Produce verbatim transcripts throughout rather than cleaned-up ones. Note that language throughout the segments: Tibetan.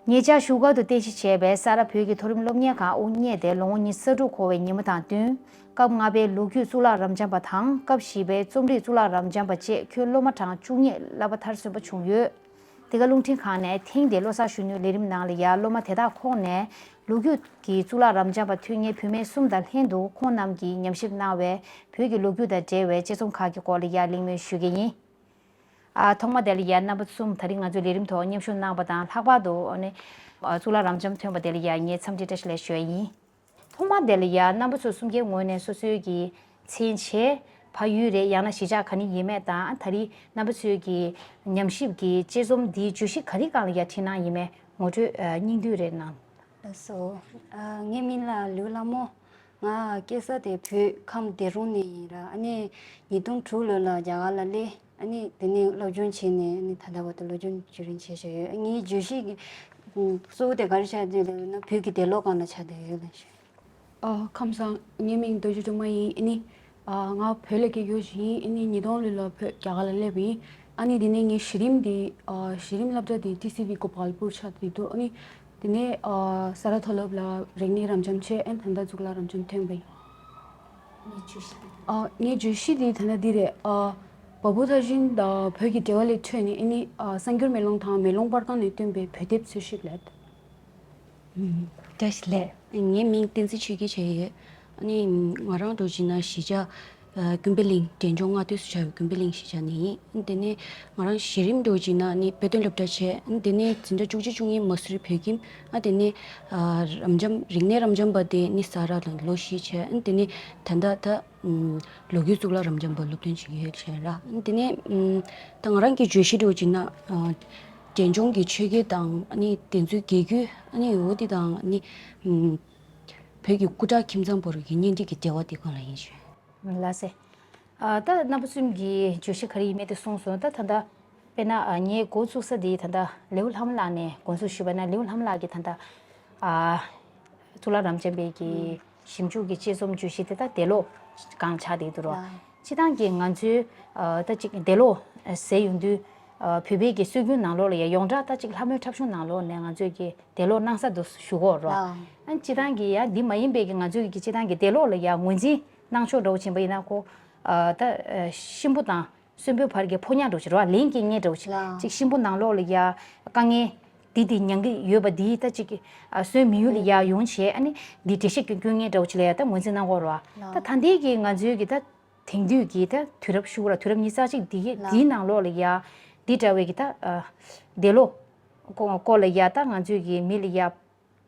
ཉེ་ཆར་བཞུགས་སྒར་དུ་རྟེན་གཞི་བྱས་པའི་ས་རཱ་བོད་ཀྱི་མཐོ་རིམ་སློབ་གཉེར་ཁང་དབུ་བརྙེས་ཏེ་ལོ་ངོ་ཉི་ཤུ་རྩ་དྲུག་འཁོར་བའི་ཉིན་མོ་དང་བསྟུན། སྐབས་ལྔ་པའི་ལོ་རྒྱུས་གཙུག་ལག་རབ་འབྱམས་པ་དང་སྐབས་བཞི་པའི་རྩོམ་རིག་གཙུག་ལག་རབ་འབྱམས་པ་བཅས་ཁྱོན་སློབ་མ་གྲངས་བཅུ་གཉིས་བསླབ་པ་མཐར་སོན་པ་བྱུང་ཡོད། འདི་ག་རླུང་འཕྲིན་ཁང་ནས་ཐེངས་འདིའི་བློ་གསར་གཞོན་ནུའི་ལས་རིམ་ནང་ལ་ཡང་སློབ་མ་དེ་དག་ཁོངས་ནས་ལོ་རྒྱུས་ཀྱི་གཙུག་ལག་རབ་འབྱམས་པ་ཐོན་མཁན་བུད་མེད་གསུམ་དང་ལྷན་དུ་ཁོང་རྣམས་ཀྱིས་ཉམས་ཞིབ་གནང་བའི་བོད་ཀྱི་ལོ་རྒྱུས་དང་འབྲེལ་བའི་དཔྱད་རྩོམ་ཁག་གི་སྐོར་ལ་ཡང་གླེང་མོལ་ཞུ་གི་ཡིན། ཨ། ཐོག་མ་དེ་ལ་ཡང་རྣམ་པ་གསུམ་ད་རིང་ང་ཚོའི་ལས་རིམ་ཐོག་མཉམ་ཞུགས་གནང་བ་དང་། ལྷག་པར་དུ་ཨ་ནི་ཨ་གཙུག་ལག་རབ་འབྱམས་ཐོན་པ་དེ་ལ་ཡང་ངས་འཚམས་འདྲི་བཀྲ་ཤིས་བདེ་ལེགས་ཞུ་ཡ་ཡིན། ཐོག་མ་དེ་ལ་ཡང་རྣམ་པ་ཚོ་གསུམ་ཀའི་ངོས་ནས་སོ་སོའི་གི་མཚན་བྱས་ཕ་ཡུལ་རེད། ཡང་ན་གཞིས་ཆགས་ག་ནས་ཡིན་མིན་དང་། ད་རེས་རྣམ་པ་ཚོའི་གི་ཉམས་ཞིབ་ཀྱི་དཔྱད་རྩོམ་འདིའི་བརྗོད་གཞི་ག་རེ་སྒང་ལ་ཡང་བྲིས་གནང་ཡིན་མིན་ངོ་སྤྲོད་ཨ་སྙིང་བསྡུས་རེ་གནང་། ལགས་སོ། ཨ། ངའི་མིང་ལ་ལིའུ་ལྷ་མོ། ང་སྐྱེས་ས་དེ་བོད་ཁམས་སྡེ་རོང་ནས་ཡིན་ར། ཨ་ནི་ཉིས་སྟོང་དྲུག་ལོ་ལ་རྒྱ་གར་ལ་སླེབས། ཨ་ནི་དེ་ནས་སློབ་སྦྱོང་བྱས་ནས། ཨ་ནི་ད་ལྟ་བར་དུ་སློབ་སྦྱོང་བརྒྱུད་རིམ་བྱས་བཞག་ཡོད། ངའི་བརྗོད་གཞི་གི་གཙོ་བོ་དེ་ག་རེ་ཆགས་བསྡད་ཡོད་ལབ་ན། བོད་ཀྱི་འདས་ལོ་སྒང་ལ་ཆགས་བསྡད་ཡོད་ལབ་ཞུ། ཨ། ཁམས་བཟང་། ངའི་མིང་རྡོ་རྗེ་སྒྲོལ་མ་ཡིན། ཨ་ནི་ཨ་ང་བོད་ལ་སྐྱེས་ཡོད་ཞིང་། ཨ་ནི་ཉིས་སྟོང་ལོ་ལ་བོད་རྒྱ་གར་ལ་སླེབས་པ་ཡིན། ཨ་ནི་དེ་ནས་ངའི་གཞི་རིམ་དེ་ཨ་གཞི་རིམ་སློབ་གྲྭ་དེ་ཊི་སི་ཝི་གོ་པལ་པུར་ཆགས་བསྡད་འདུག་ཨ་ནི་དེ་ནས་ཨ་ས་རཱ་མཐོ་སློབ་ལ་རིག་གནས་རབ་འབྱམས་བྱས། ཨ་ནི་ད་ལྟ་གཙུག་ལག་རབ་འབྱམས་ཐོན་པ་ཡིན། ངའི་བརྗོད་གཞི་དེ། ཨ། ངའི་བརྗོད་གཞི་དེ་ད་ལྟ་འདི་རེད། ཨ། བ་སྤུ་ཐར་ཆེན་དང་བོད་ཀྱི་འབྲེལ་བ་ལས་འཕྲོས་ནས། ཨ་ནི་ཨ་གསར་འགྱུར་མེ་ལོང་དང་མེ་ལོང་པར་ཁང་ནས་བཏོན་པའི་བོད་དེབ་འཚོལ་ཞིབ་ལས། བཀྲ་ཤིས་བདེ་ལེགས། ངའི་མིང་བསྟན་འཛིན་ཆོས་སྐྱིད་བྱས་ཡོད། ཨ་ནི་ང་རང་འདྲ་བོ་བྱས་ན་གཞིས་ཆགས་ཨ་ཀུན་དཔལ་གླིང་འབྲས་ལྗོངས་མངའ་སྡེ་སུ་བྱ་བའི་ཀུན་དཔལ་གླིང་གཞིས་ཆགས་ནས་ཡིན། དེ་ནས་ང་རང་གཞི་རིམ་འདྲ་བོ་བྱས་ན་ནི་དཔེ་སྟོན་སློབ་གྲྭ་བྱས། དེ་ནས་འཛིན་གྲྭ་བཅུ་གཅིག་བཅུ་གཉིས་མ་སུ་རི་བོད་ཁྱིམ། ཨ་དེ་ནས་ཨ་རབ་འབྱམས་རིག་གནས་རབ་འབྱམས་པ་དེ་ནི་ས་རཱ་ལ་ལོ་བཞི་བྱས། དེ་ནས་ད་ལྟ་ད་ལོ་རྒྱུས་གཙུག་ལག་རབ་འབྱམས་པ་སློབ་སྟོན་བྱེད་ཀྱི་ཡོད་བྱས་ར། དེ་ནས་ད་ང་རང་གི་བརྗོད་གཞི་འདྲ་བོ་བྱས་ན་ཨ་འབྲས་ལྗོངས་ཀྱི་ཆོས་བརྒྱད་དང་། ཨ་ནི་དེ་ཚོའི་རྒྱལ་རྒྱུད། ཨ་ནི་འོ་དེ་དང་། ཨ་ནི་བོད་ཀྱི་སྐུ་དྲག་ཁྱིམ་ཚང་བར་གྱི་གཉེན་སྒྲིག་གི་འབྲེལ་བ་དེ་སྒང་ལ་ཡིན་ཞུ། ལགས་སེ། ཨ་ད་རྣམ་པ་གསུམ་གྱི་བརྗོད་གཞི་ག་རེ་ཡིན་མིན་དེ་གསུངས་སོང་། ད་ད་ལྟ་དཔེར་ན་ཨ་ངས་འགོ་བཙུགས་ས་དེ་ད་ལྟ་ལེའུ་ལྷ་མོ་ལགས་ནས་དགོངས་ཚུལ་ཞུས་པ་ན། ལེའུ་ལྷ་མོ་ལགས་ཀྱིས་ད་ལྟ་ཨ་གཙུག་ལག་རབ་འབྱམས་པའི་གི་ཞིབ་འཇུག་གི་དཔྱད་རྩོམ་བརྗོད་གཞི་དེ་ད་འདས་ལོ་སྒང་ཆགས་བསྡད་འདུག་རོ། ལགས། སྤྱིར་བཏང་གི་ང་ཚོའི་ཨ་ད་ཅིག་འདས་ལོ་ཟེར་ཡོང་དུས། ཨ་བོད་པའི་གི་སྲོལ་རྒྱུན་ནང་ལོགས་ལ་ཡང་ཡོངས་གྲགས་ད་ཅིག་ལྷ་མོའི་འཁྲབ་གཞུང་ནང་ལོགས་ནས་ང་ཚོས་ཀྱི་འདས་ལོ་གནང་ས་འདུག་ཞུ་གོ་རོ། ལགས། ཨ་སྤྱིར་བཏང་གི་ཡང་འདི་མ་ཡིན་པའི་གི་ང་ཚོའི་གི་སྤྱིར་བཏང་གི་འདས་ལོ་ལ་ཡང་ངོས་འཛིན་གནང་ཕྱོགས་འདྲ་བོ་ཕྱིན་པ་ཡིན་ན། ཁོ་ཨ་ད་ཨ་གཤིན་པོ་དང་གསོན་པོའི་བར་གྱི་ཕོ་ཉ་འདྲ་བོ་ཅིག་རོ། ལན་སྐྱེལ་མཁན་འདྲ་བོ་ཅིག་ལགས། ཅིག་གཤིན་པོ་ནང་ལོགས་ལ་ཡང་དཀའ་ངལ་འདི་འདི་མྱང་གི་ཡོད་པ་འདི་ད་ཅིག་ཨ་གསོན་མི་ཡུལ་ལ་ཡང་ཡོང་བྱས། ཨ་ནི་འདི་འགྲེལ་བཤད་སྐྱོན་སྐྱོན་མཁན་འདྲ་བོ་ཅིག་ལ་ཡང་ད་ངོས་འཛིན་གནང་གོ་རོ། ད་ལགས། ད་ལྟའི་གི་ང་ཚོའི་གི་ད་དེང་དུས་ཀྱི་ད་དུས་རབས་ཤུགས་ར་དུས་རབས་ཉི་ཤུ་རྩ་གཅིག་འདི་གི་ལགས། འདིའི་ནང་ལོགས་ལ་ཡ་འདི་འདྲ་བའི་གི་ད་ཨ་འདས་ལོ་སྐོར་སྐོར་ལ་ཡ་ད་ང་ཚོའི་གི་མི་ལ་ཡ་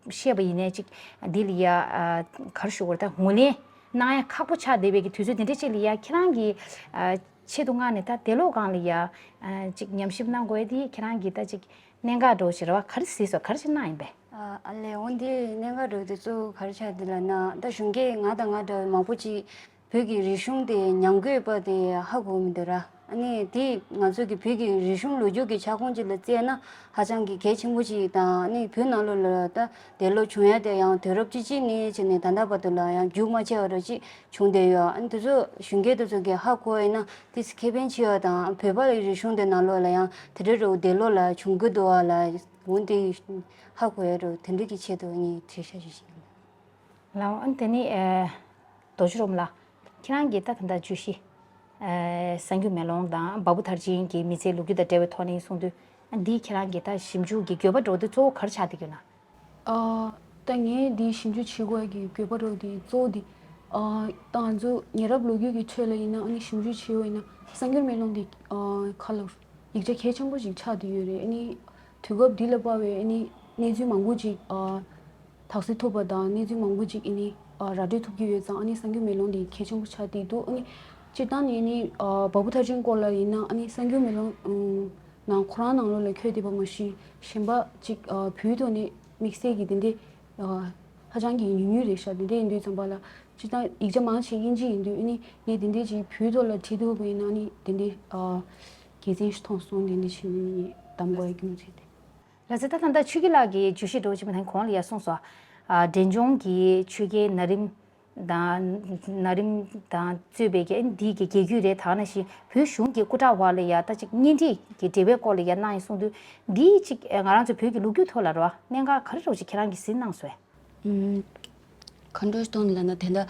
བཤད་པ་ཡིན་ནའི་ཅིག་འདི་ལ་ཡ་ཨ་ག་རེ་ཞུ་དགོས་རེད། ད་ངོས་ལེན་གནང་ཡ་ཁག་པོ་ཆགས་བསྡད་པའི་གི་དུས་ཚོད་འདི་འདྲ་ཅིག་ལ་ཡ་ཁྱེད་རང་གི་ཨ་ཆེད་དུ་མངགས་ནས་ད་འདས་ལོ་སྒང་ལ་ཡ་ཨ་ཅིག་ཉམས་ཞིབ་གནང་དགོས་ཡ་འདི་ཁྱེད་རང་གི་ད་ཅིག་གནད་འགག་འདྲ་བོ་ཞིག་རེད་བ། ག་རེ་གཟིགས་སོང་། ག་རེ་ཞིག་གནང་ཡིན་པས། ཨ་ཨ་ལས། འོ་འདི་གནད་འགག་འདྲ་བོ་དེ་གཙོ་བོ་ག་རེ་ཆགས་འདི་ལབ་ན། ད་གཞོན་སྐྱེས་ང་དང་ང་འདྲ་བའི་མང་པོ་ཅིག་བོད་ཀྱི་རིག་གཞུང་དེ་མྱང་དགོས་པ་དེ་ཧ་གོ་མི་འདུག་ར། ཨ་ནི་དེ་ང་ཚོ་གི་བོད་ཀྱི་རིག་གཞུང་ལོ་རྒྱུས་ཀྱི་ཁྱབ་ཁོངས་ཅིག་ལ་བཙལ་ན་ཧ་ཅང་གི་གལ་ཆེན་པོ་ཅིག་དང་། ཨ་ནི་བོད་ནང་ལོགས་ལ་ད་འདས་ལོ་བྱུང་ཡ་དེ་ཡང་དུས་རབས་བཅུ་གཅིག་ནས་བྱས་ནས་ད་ལྟ་བར་དུ་ལ་ཡང་རྒྱུན་མ་ཆད་པ་འདྲ་ཅིག་བྱུང་བསྡད་ཡོད། ཨ་ནི་དེ་ཚོ་གཞོན་སྐྱེས་དེ་ཚོ་གིས་ཧ་གོ་ཡིན་ན་དེ་ཁེ་ཕན་ཆེ་བ་དང་། བོད་པ་ལ་རིག་གཞུང་དེ་ནང་ལོགས་ལ་ཡང་དེ་འདྲ་འདྲ་བོ་འདས་ལོ་ལ་བྱུང་གི་འདུག་བ་ལ། འོ་དེ་ཧ་གོ་ཡ་འདྲ་བོ་དེ་འདྲ་གི་ཆེད་དུ་ངས་དྲི་བ་ཞུ་བཞིན་ཡིན། ལགས། ཨ་ནི་དེ་ནས་ཨ་རྡོ་རྗེ་སྒྲོལ་མ་ལགས། ཁྱེད་རང་གིས་ད་ད་ལྟ་བརྗོད་གཞི་ཨ་གསར་འགྱུར་མེ་ལོང་དང་བ་སྤུ་ཐར་ཆེན་གྱི་མི་ཚེའི་ལོ་རྒྱུས་དང་འབྲེལ་བའི་ཐོག་ནས་གསུངས་དུས། ཨ་འདིས་ཁྱེད་རང་གི་ད་ཞིབ་འཇུག་གི་དགོས་པ་འདྲ་བོ་དེ་གཙོ་བོ་ག་རེ་ཆགས་བསྡད་ཡོད་ན། ཨ་ད་ངས་འདི་ཞིབ་འཇུག་བྱེད་དགོས་ཀྱི་དགོས་པ་འདྲ་བོ་དེ་གཙོ་བོ་དེ། ཨ་ད་ང་ཚོ་ཉེ་རབས་ལོ་རྒྱུས་ཀྱི་ཁྲོད་ལ་ཡིན་ན། ཨ་ནི་ཞིབ་འཇུག་བྱེད་འོས་ཡིན་ན་གསར་འགྱུར་མེ་ལོང་དེ་ཨ་ཁ་ལ་ཡིག་ཆ་གལ་ཆེན་པོ་ཞིག་ཆགས་བསྡད་ཡོད་རེད། ཨ་ནི་དུས་སྐབས་འདི་ལ་དཔག་པའི་ཨ་ནི་གནས་ཚུལ་མང་པོ་ཅིག་ཨ་དག་སེལ་ཐུབ་པ་དང་། གནས་ཚུལ་མང་པོ་ཅིག་ཨ་ནི་ཨ་ར་སྤྲོད་ཐུབ་ཀྱི་ཡོད་ཙང་། ཨ་ནི་གསར་འགྱུར་མེ་ལོང་འདི་གལ་ཆེན་པོ་ཆགས་བསྡད་འདུག་ཨ་ནི་སྤྱིར་བཏང་ནས་ཨ་ནི་ཨ་བ་སྤུ་ཐར་ཆེན་སྐོར་ལ་ཡིན་ན། ཨ་ནི་གསར་འགྱུར་མེ་ལོང་ཨ་ནང་ཁོ་རང་ནང་ལོགས་ལ་འཁོད་བསྡད་པ་མ་གཞི་གཞན་པ་ཅིག་ཨ་བོད་ཐོག་ནས་དམིགས་བསལ་གྱི་དེ་འདྲའི་ཨ་ཧ་ཅང་གི་ཉུང་ཉུང་རེད་ཤག་དེ་འདྲ་ཡིན་དུས་ཙམ་པ་ལ། སྤྱིར་བཏང་ཡིག་ཆ་མང་ཆེ་དབྱིན་ཇི་ཡིན་དུས། ཨ་ནི་ངས་དེ་འདྲའི་ཅིག་བོད་ཐོག་ལ་བྲིས་ཐུབ་པ་ཡིན་ན། ཨ་ནི་དེ་འདྲའི་ཨ་དགེ་མཚན་ཞིག་མཐོང་སོང་། དེ་འདྲ་བྱས་ནས་ངས་གདམ་དགོས་ཡ་རྒྱུ་མཚན་དེ། ལགས་སེ། ད་ད་ལྟ་ཆོས་སྐྱིད་ལགས་ཀྱིས་བརྗོད་གཞི་འདྲ་བོ་ཅིག་མ་ཐང་གོང་ལ་ཡ་གསུངས་སོང་། ཨ་འབྲས་ལྗོངས་ཀྱི་ཆོས་རྒྱལ་ན་རིམ་ དང་ན་རིམ་དང་གཙོས་པའི་གི་འདི་གི་རྒྱལ་རྒྱུད་རེད། ད་ནང་བཞིན་བོད་གཞུང་གི་སྐུ་དྲག་བར་ལ་ཡ་ད་ཅིག་གཉེན་སྒྲིག་གི་འབྲེལ་བའི་སྐོར་ལ་ཡ་གནང་ཡིན་གསུངས་དུས། འདི་ཅིག་ང་རང་ཚོ་བོད་ཀྱི་ལོ་རྒྱུས་ཐོག་ལ་རེད་བ། གནད་འགག་ག་རེ་འདྲ་བོ་ཅིག་ཁྱེད་རང་གིས་གཟིགས་གནང་སོང་། ཨུམ། ག་འདྲ་ཞིག་མཐོང་ལབ་ན། དེ་འདྲ་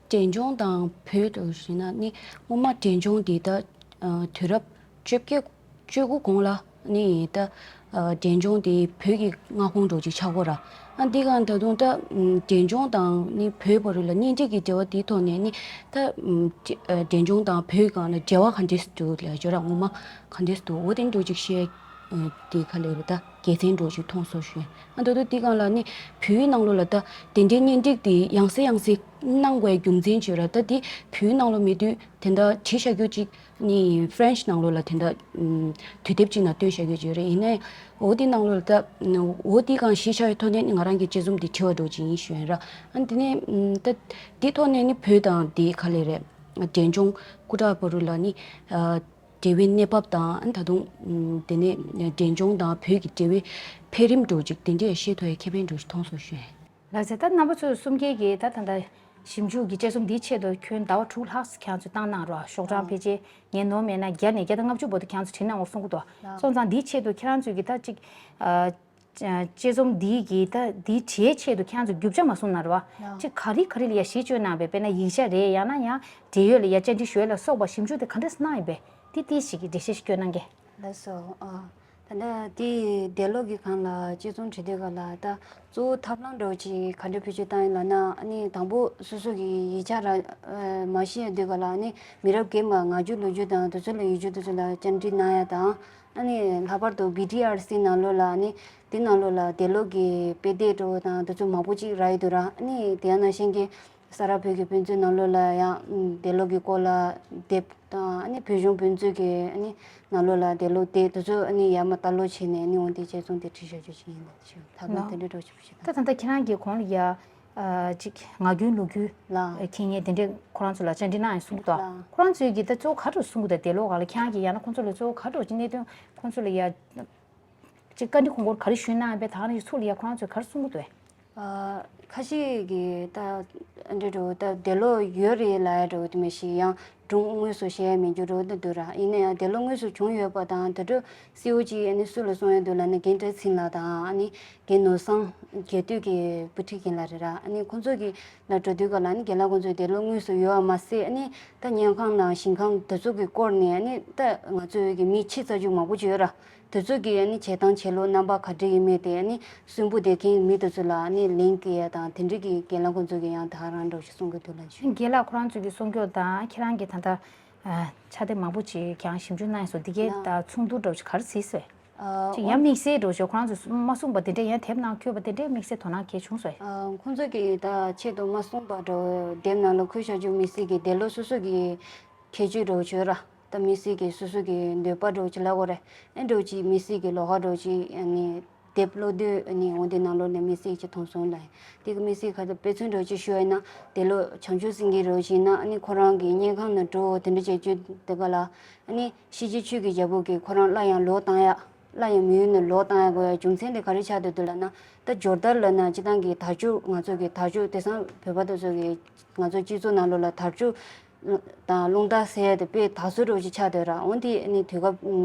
འབྲས་ལྗོངས་དང་བོད་དུ་ཞེ་ན་ནི། སྔོན་མ་འབྲས་ལྗོངས་དེ་ད་ཨ་དུས་རབས་བཅོ་བརྒྱད་བཅུ་དགུ་གོང་ལ་ནི་ད་ཨ་འབྲས་ལྗོངས་དེ་བོད་ཀྱི་མངའ་ཁོངས་འདྲ་བོ་ཅིག་ཆགས་ཀྱི་ཡོད་རེད། ཨ་འདི་ག་ད་དུང་ད་ཨུམ་འབྲས་ལྗོངས་དང་ནི་བོད་བར་དུ་ལ་གཉེན་སྒྲིག་གི་འབྲེལ་བ་དེའི་ཐོག་ནས་ནི། ད་ཨུམ་འབྲས་ཨ་འབྲས་ལྗོངས་དང་བོད་སྒང་ལ་འབྲེལ་བ་ག་འདྲས་འདུག་ལབ་ཡ་ཅིག་ཡོད་རེད། སྔོན་མ་ག་འདྲས་འདུག་འོ་དེ་འདྲ་བོ་ཅིག་བཤད། ཨ་དེ་ག་ལེར་ད་དགེ་མཚན་འདྲ་བོ་ཅིག་མཐོང་སོང་ཞུ། ཨ་ད་དུང་དེ་སྒང་ལ་ནི་བོད་ནང་ལོགས་ལ་ད་དེ་འདྲའི་གཉེན་སྒྲིག་དེ་ཡང་སེ་ཡང་སེ་གནང་དགོས་རྒྱུ་མཚན་ཅིག་ཡོད་རེད། ད་དེ་བོད་ནང་ལོགས་མེད་དུས་དེ་འདྲ་བྲིས་བཞག་རྒྱུ་ཅིག་ནི་ཕ་རན་སི་ནང་ལོགས་ལ་དེ་འདྲ་ཨུམ་དུས་དེབ་ཅིག་ནང་བཏོན་བཞག་རྒྱུ་ཅིག་ཡོད་རེད། ཡིན་ནའི་འོ་དེ་ནང་ལོགས་ལ་ད་འོ་དེ་སྒང་གཞི་བཞག་པའི་ཐོག་ནས་ནི་ང་རང་གི་དཔྱད་རྩོམ་དེ་བྲིས་པ་འདྲ་བོ་ཅིག་ཡིན་ཞུ་ཡིན་ར། ཨ་དེ་ནས་ཨུམ་ད་དེ་ཐོག་ནས་ནི་བོད་དང་དེ་ག་ལེར་རེད། འབྲས་ལྗོངས་སྐུ་དྲག་བར་དུ་ལ་ནི་ཨ་འབྲེལ་བའི་གནས་བབ་དང་། ད་དུང་ཨུམ་དེ་ནས་འབྲས་ལྗོངས་དང་བོད་ཀྱི་འབྲེལ་བའི་འཕེལ་རིམ་འདྲ་བོ་ཅིག་དེ་འདྲས་ཤེས་ཐུབ་ཡ་ཁེ་ཕན་འདྲ་བོ་ཅིག་མཐོང་སོང་ཞུ། ལགས་སེ། ད་རྣམ་པ་ཚོ་གསུམ་ཀའི་གི་ད་ད་ལྟ་ཞིབ་འཇུག་གི་དཔྱད་རྩོམ་འདིའི་ཆེད་དུ་ཁྱོན་ཟླ་བ་དྲུག་ལྷག་ཙམ་ཁྱེད་ཚོས་བཏང་གནང་རོགས། ཤོག་གྲངས་ཕལ་ཆེར་ངས་ནོར་མེད་ན་བརྒྱ་ནས་བརྒྱ་དང་ལྔ་བཅུ་བར་དུ་ཁྱེད་ཚོས་བྲིས་གནང་བར་གསུང་གི་འདུག་སོང་ཙང་འདིའི་ཆེད་དུ་ཁྱེད་རང་ཚོས་གི་ད་ཅིག་ཨ། དཔྱད་རྩོམ་འདིའི་གི་ད་འདི་བྲིས་ཆེད་དུ་ཁྱེད་རང་ཚོ་རྒྱུ་ཆ་མ་གསུངས་ན་རེད་བ། ཅིག་ག་རེ་ག་རེ་ལ་ཡ་གཞི་བཅོལ་གནང་བས། དཔེར་ན་ཡིག་ཆ་རེད། ཡང་ན་ཡང་འབྲེལ་ཡོད་ལ་ཡ་བཅར་འདྲི་ཞུ་ཡ་ལ་སོགས་པ་ཞིབ་འཇུག་དེ་ག་འདྲས་གནང་ཡིན་པས། དེ་ཏིས་ཞིག་གི་འགྲེལ་བཤད་ཞིག་སྐྱོན་གནང་གི། ལགས་སོ། ཨ། ད་ལྟ་དེ་འདས་ལོག་གི་སྒང་ལ་དཔྱད་རྩོམ་བྲིས་དུས་སྒང་ལ་ད་གཙོ་བོ་ཐབས་ལམ་འདྲ་བོ་ཅིག་ག་འདྲ་བེད་སྤྱོད་བཏང་ཡིན་ལབ་ན། ཨ་ནི་དང་པོ་སོ་སོ་གི་ཡིག་ཆ་ར་མ་ཤེས་དུས་སྒང་ལ། ཨ་ནི་མི་རབས་རྒན་པ་ང་རྒྱུད་ལོ་རྒྱུས་དང་དེ་ཚོ་ལ་ཡིག་རྒྱུགས་དེ་ཚོ་ལ་བཅར་འདྲི་གནང་ཡ་དང་། ཨ་ནི་ལྷག་པར་དུ་བི་ཊི་ཨར་སི་ནང་ལོགས་ལ། ཨ་ནི་དེ་ནང་ལོགས་ལ་འདས་ལོག་གི་དཔེ་དེབ་འདྲ་བོ་དང་དེ་ཚོ་མང་པོ་ཅིག་རག་ཡོད་འདུག་ར། ཨ་ནི་དེ་ཡང་ནང་བཞིན་གྱི་ས་རཱ་བོད་ཀྱི་དཔེ་མཛོད་ནང་ལོགས་ལ་ཡང་འདས་ལོག་གི་སྐོར་ལ་དེབ་དང་། ཨ་ནི་བོད་གཞུང་དཔེ་མཛོད་ཀྱི་ཨ་ནི་ནང་ལོགས་ལ་འདས་ལོག་དེབ་དེ་ཚོ་ཨ་ནི་ཡར་མར་ལྟ་ཀློག་བྱས་ནས། ཨ་ནི་འོ་དེ་དཔྱད་རྩོམ་དེ་བྲིས་བཞག་རྒྱུ་ཅིག་ཡིན། ལགས། ད་ག་ལ། དེ་འདྲ་འདྲ་བོ་ཅིག་བྱས། ད་ད་ལྟ་ཁྱེད་རང་གིས་གོང་ལ་ཡ། ཨ། ཅིག་ང་རྒྱལ་ལོ་རྒྱུས་ལ། མཁྱེན་མཁན་དེ་འདྲས་ཁོ་རང་ཚོ་ལ་བཅར་འདྲི་གནང་ཡིན་གསུང་གི་འདུག་ལ། ཁོ་རང་ཚོས་ཀྱིས་ད་གཙོ་བོ་ག་རེ་གསུང་གི་འདུག་འདས་ལོག་སྒང་ལ་ཁྱེད་རང་གིས་ཡང་ན་ཁོ་ཚོ་ལ་གཙོ་བོ་ག་རེ་འདྲ་བོ་ཅིག་གནད་དོན་ཁོ་ཚོ་ལ་ཡ་ཅིག་བཀའ་འདྲི་གོང་མགོར་ག་རེ་ཞུས་གནང་ཡོད་པས། ད་ག་ནང་བཞིན་ཚུར་ལ་ཡ་ཁོ་རང་ཚོས་ག་རེ་གསུང་གི་འདུག་ཨ། ཁ་ཤས་ཀྱིས་ད་འདི་འདྲ་བོ་ད་འདས་ལོག་ཡོད་རེད་ལབ་ཡ་འདྲ་བོ་དེ་མི་ཤེས། ཡང་སྒྲུང་དངོས་སུ་བཤད་ཡ་མེད་རྒྱུ་འདྲ་བོ་འདི་འདུག་ར། ཡིན་ན་ཡང་འདས་ལོག་དངོས་སུ་བྱུང་ཡོད་པ་དང་དེ་འདྲ་གསལ་བོ་ཅིག་ཨ་ནི་སུ་ལ་གསུངས་ཡོད་འདུག་ལབ་ན། རྒན་བཀྲ་ཤིས་ལགས་དང་། ཨ་ནི་རྒན་ནོར་བཟང་རྒྱས་སྟོད་ཀྱི་བུ་ཁྲིད་རྒན་ལགས་རེད་ར། ཨ་ནི་ཁོང་ཚོ་གི་ལ་འགྲོ་དུས་སྒང་ལ། ཨ་ནི་རྒན་ལགས་ཁོང་ཚོས་འདས་ལོག་དངོས་སུ་ཡོད་པ་མ་ཟད། ཨ་ནི་ད་ཉལ་ཁང་དང་ཞིང་ཁམས་དེ་ཚོ་གི་སྐོར་ནས། ཨ་ནི་ད་ང་ཚོའི་གི་མི་ཕྱི་རྩ་རྒྱུག་མང་པོ་ཅིག་ཡོད་ར། དེ་ཚོ་གི་ཨ་ནི་བྱེད་སྟངས་བྱེད་ལུགས་རྣམ་པ་ག་འདྲ་ཡིན་མིན་དེ། ཨ་ནི་གསོན་པོ་བསྡད་མཁན་མི་དེ་ཚོ་ལ་ཨ་ནི་ལན་སྐྱེལ་ཡ་དང་དེ་འདྲ་གི་རྒན་ལགས་ཁོང་ཚོ་གི་ཡང་ད་ག་རང་འདྲ་བོ་ཞིག་གསུང་གི་འདུག་ལབ་ཞུ། རྒན་ལགས་ཁོ་རང་ཚོ་གི་གསུང་སྐྱོར་དང་ཁྱེད་རང་གིས་ད་ལྟ་ཨ་ཕྱག་དེབ་མང་པོ་ཅིག་ཀྱང་ཞིབ་འཇུག་གནང་ཡིན་སོང་། འདི་གའི་ད་མཚུངས་བསྡུར་འདྲ་བོ་ཅིག་ག་རེ་བྱས་སོང་། ཨ། ཅིག་ཡང་དམིགས་བསལ་འདྲ་བོ་ཅིག་ཁོ་རང་ཚོས་མ་གསུངས་པ་དེ་འདྲས། ཡང་དེབ་ནང་བཀོད་པ་དེ་འདྲས་དམིགས་བསལ་དོ་སྣང་གལ་བྱུང་སོང་། ཨ། ཁོང་ཚོ་གིས་ད་ཆེད་དུ་མ་གསུངས་པ་འདྲ་བོ་དེབ་ནང་ལ་འཁོད་བཞག་རྒྱུ་དམིགས་བསལ་གྱི་འདས་ལོག་སོ་སོ་གི་ཁྱད་ཆོས་འདྲ་བོ་ཅིག་ཡོད་ར། ད་དམིགས་བསལ་གྱི་སོ་སོ་གི་འདོད་པ་འདྲ་བོ་ཅིག་ལབ་དགོས་རེད། ཨེ་འདྲ་བོ་ཅིག་དམིགས་བསལ་གྱི་ལོགས་ཀ་འདྲ་བོ་ཅིག་ཨ་ནི་དེབ་ཀློག་དུས་ཨ་ནི་འོ་དེ་ནང་ལོགས་ནས་དམིགས་བསལ་ཅིག་མཐོང་སོང་ལབ། དེ་གི་དམིགས་བསལ་ཁ་ཚ་དཔེ་མཚོན་འདྲ་བོ་ཅིག་ཞུ་བ་ཡིན་ན། འདས་ལོག་བྱང་ཆུབ་སེང་གེ་འདྲ་བོ་ཞིག་ཡིན་ན། ཨ་ནི་ཁོ་རང་གི་སྙན་ཁང་ནང་འགྲོ་དེ་འདྲ་བྱེད་རྒྱུ་དེ་ག་ལ། ཨ་ནི་ཤེས་བྱའི་ཆོས་ཀྱི་རྒྱལ་པོ་གིས་ཁོ་རང་སླར་ཡང་ལོག་བཏང་ཡ། སླར་ཡང་མི་ཡུལ་ནས་ལོག་བཏང་ཡ་དགོས་ཡ་རྒྱུ་མཚན་དེ་ག་རེ་ཆགས་བསྡད་འདུག་ལབ་ན། ད་སྦྱོར་བརྡར་ལབ་ན་སྤྱིར་བཏང་གི་དར་ལྕོག་ང་ཚོ་གི་དར་ལྕོག་དེང་སང་བོད་པ་དེ་ཚོ་གི་ང་ཚོ་སྤྱི་ཚོགས་ནང་ལོགས་ལ་དར་ལྕོག་དང་རླུང་རྟ་ཟེར་ཡ་དེ་དཔེ་དར་སྲོལ་འདྲ་བོ་ཅིག་ཆགས་བསྡད་ར། འོ་དེ་ཨ་ནི་དུས་སྐབས་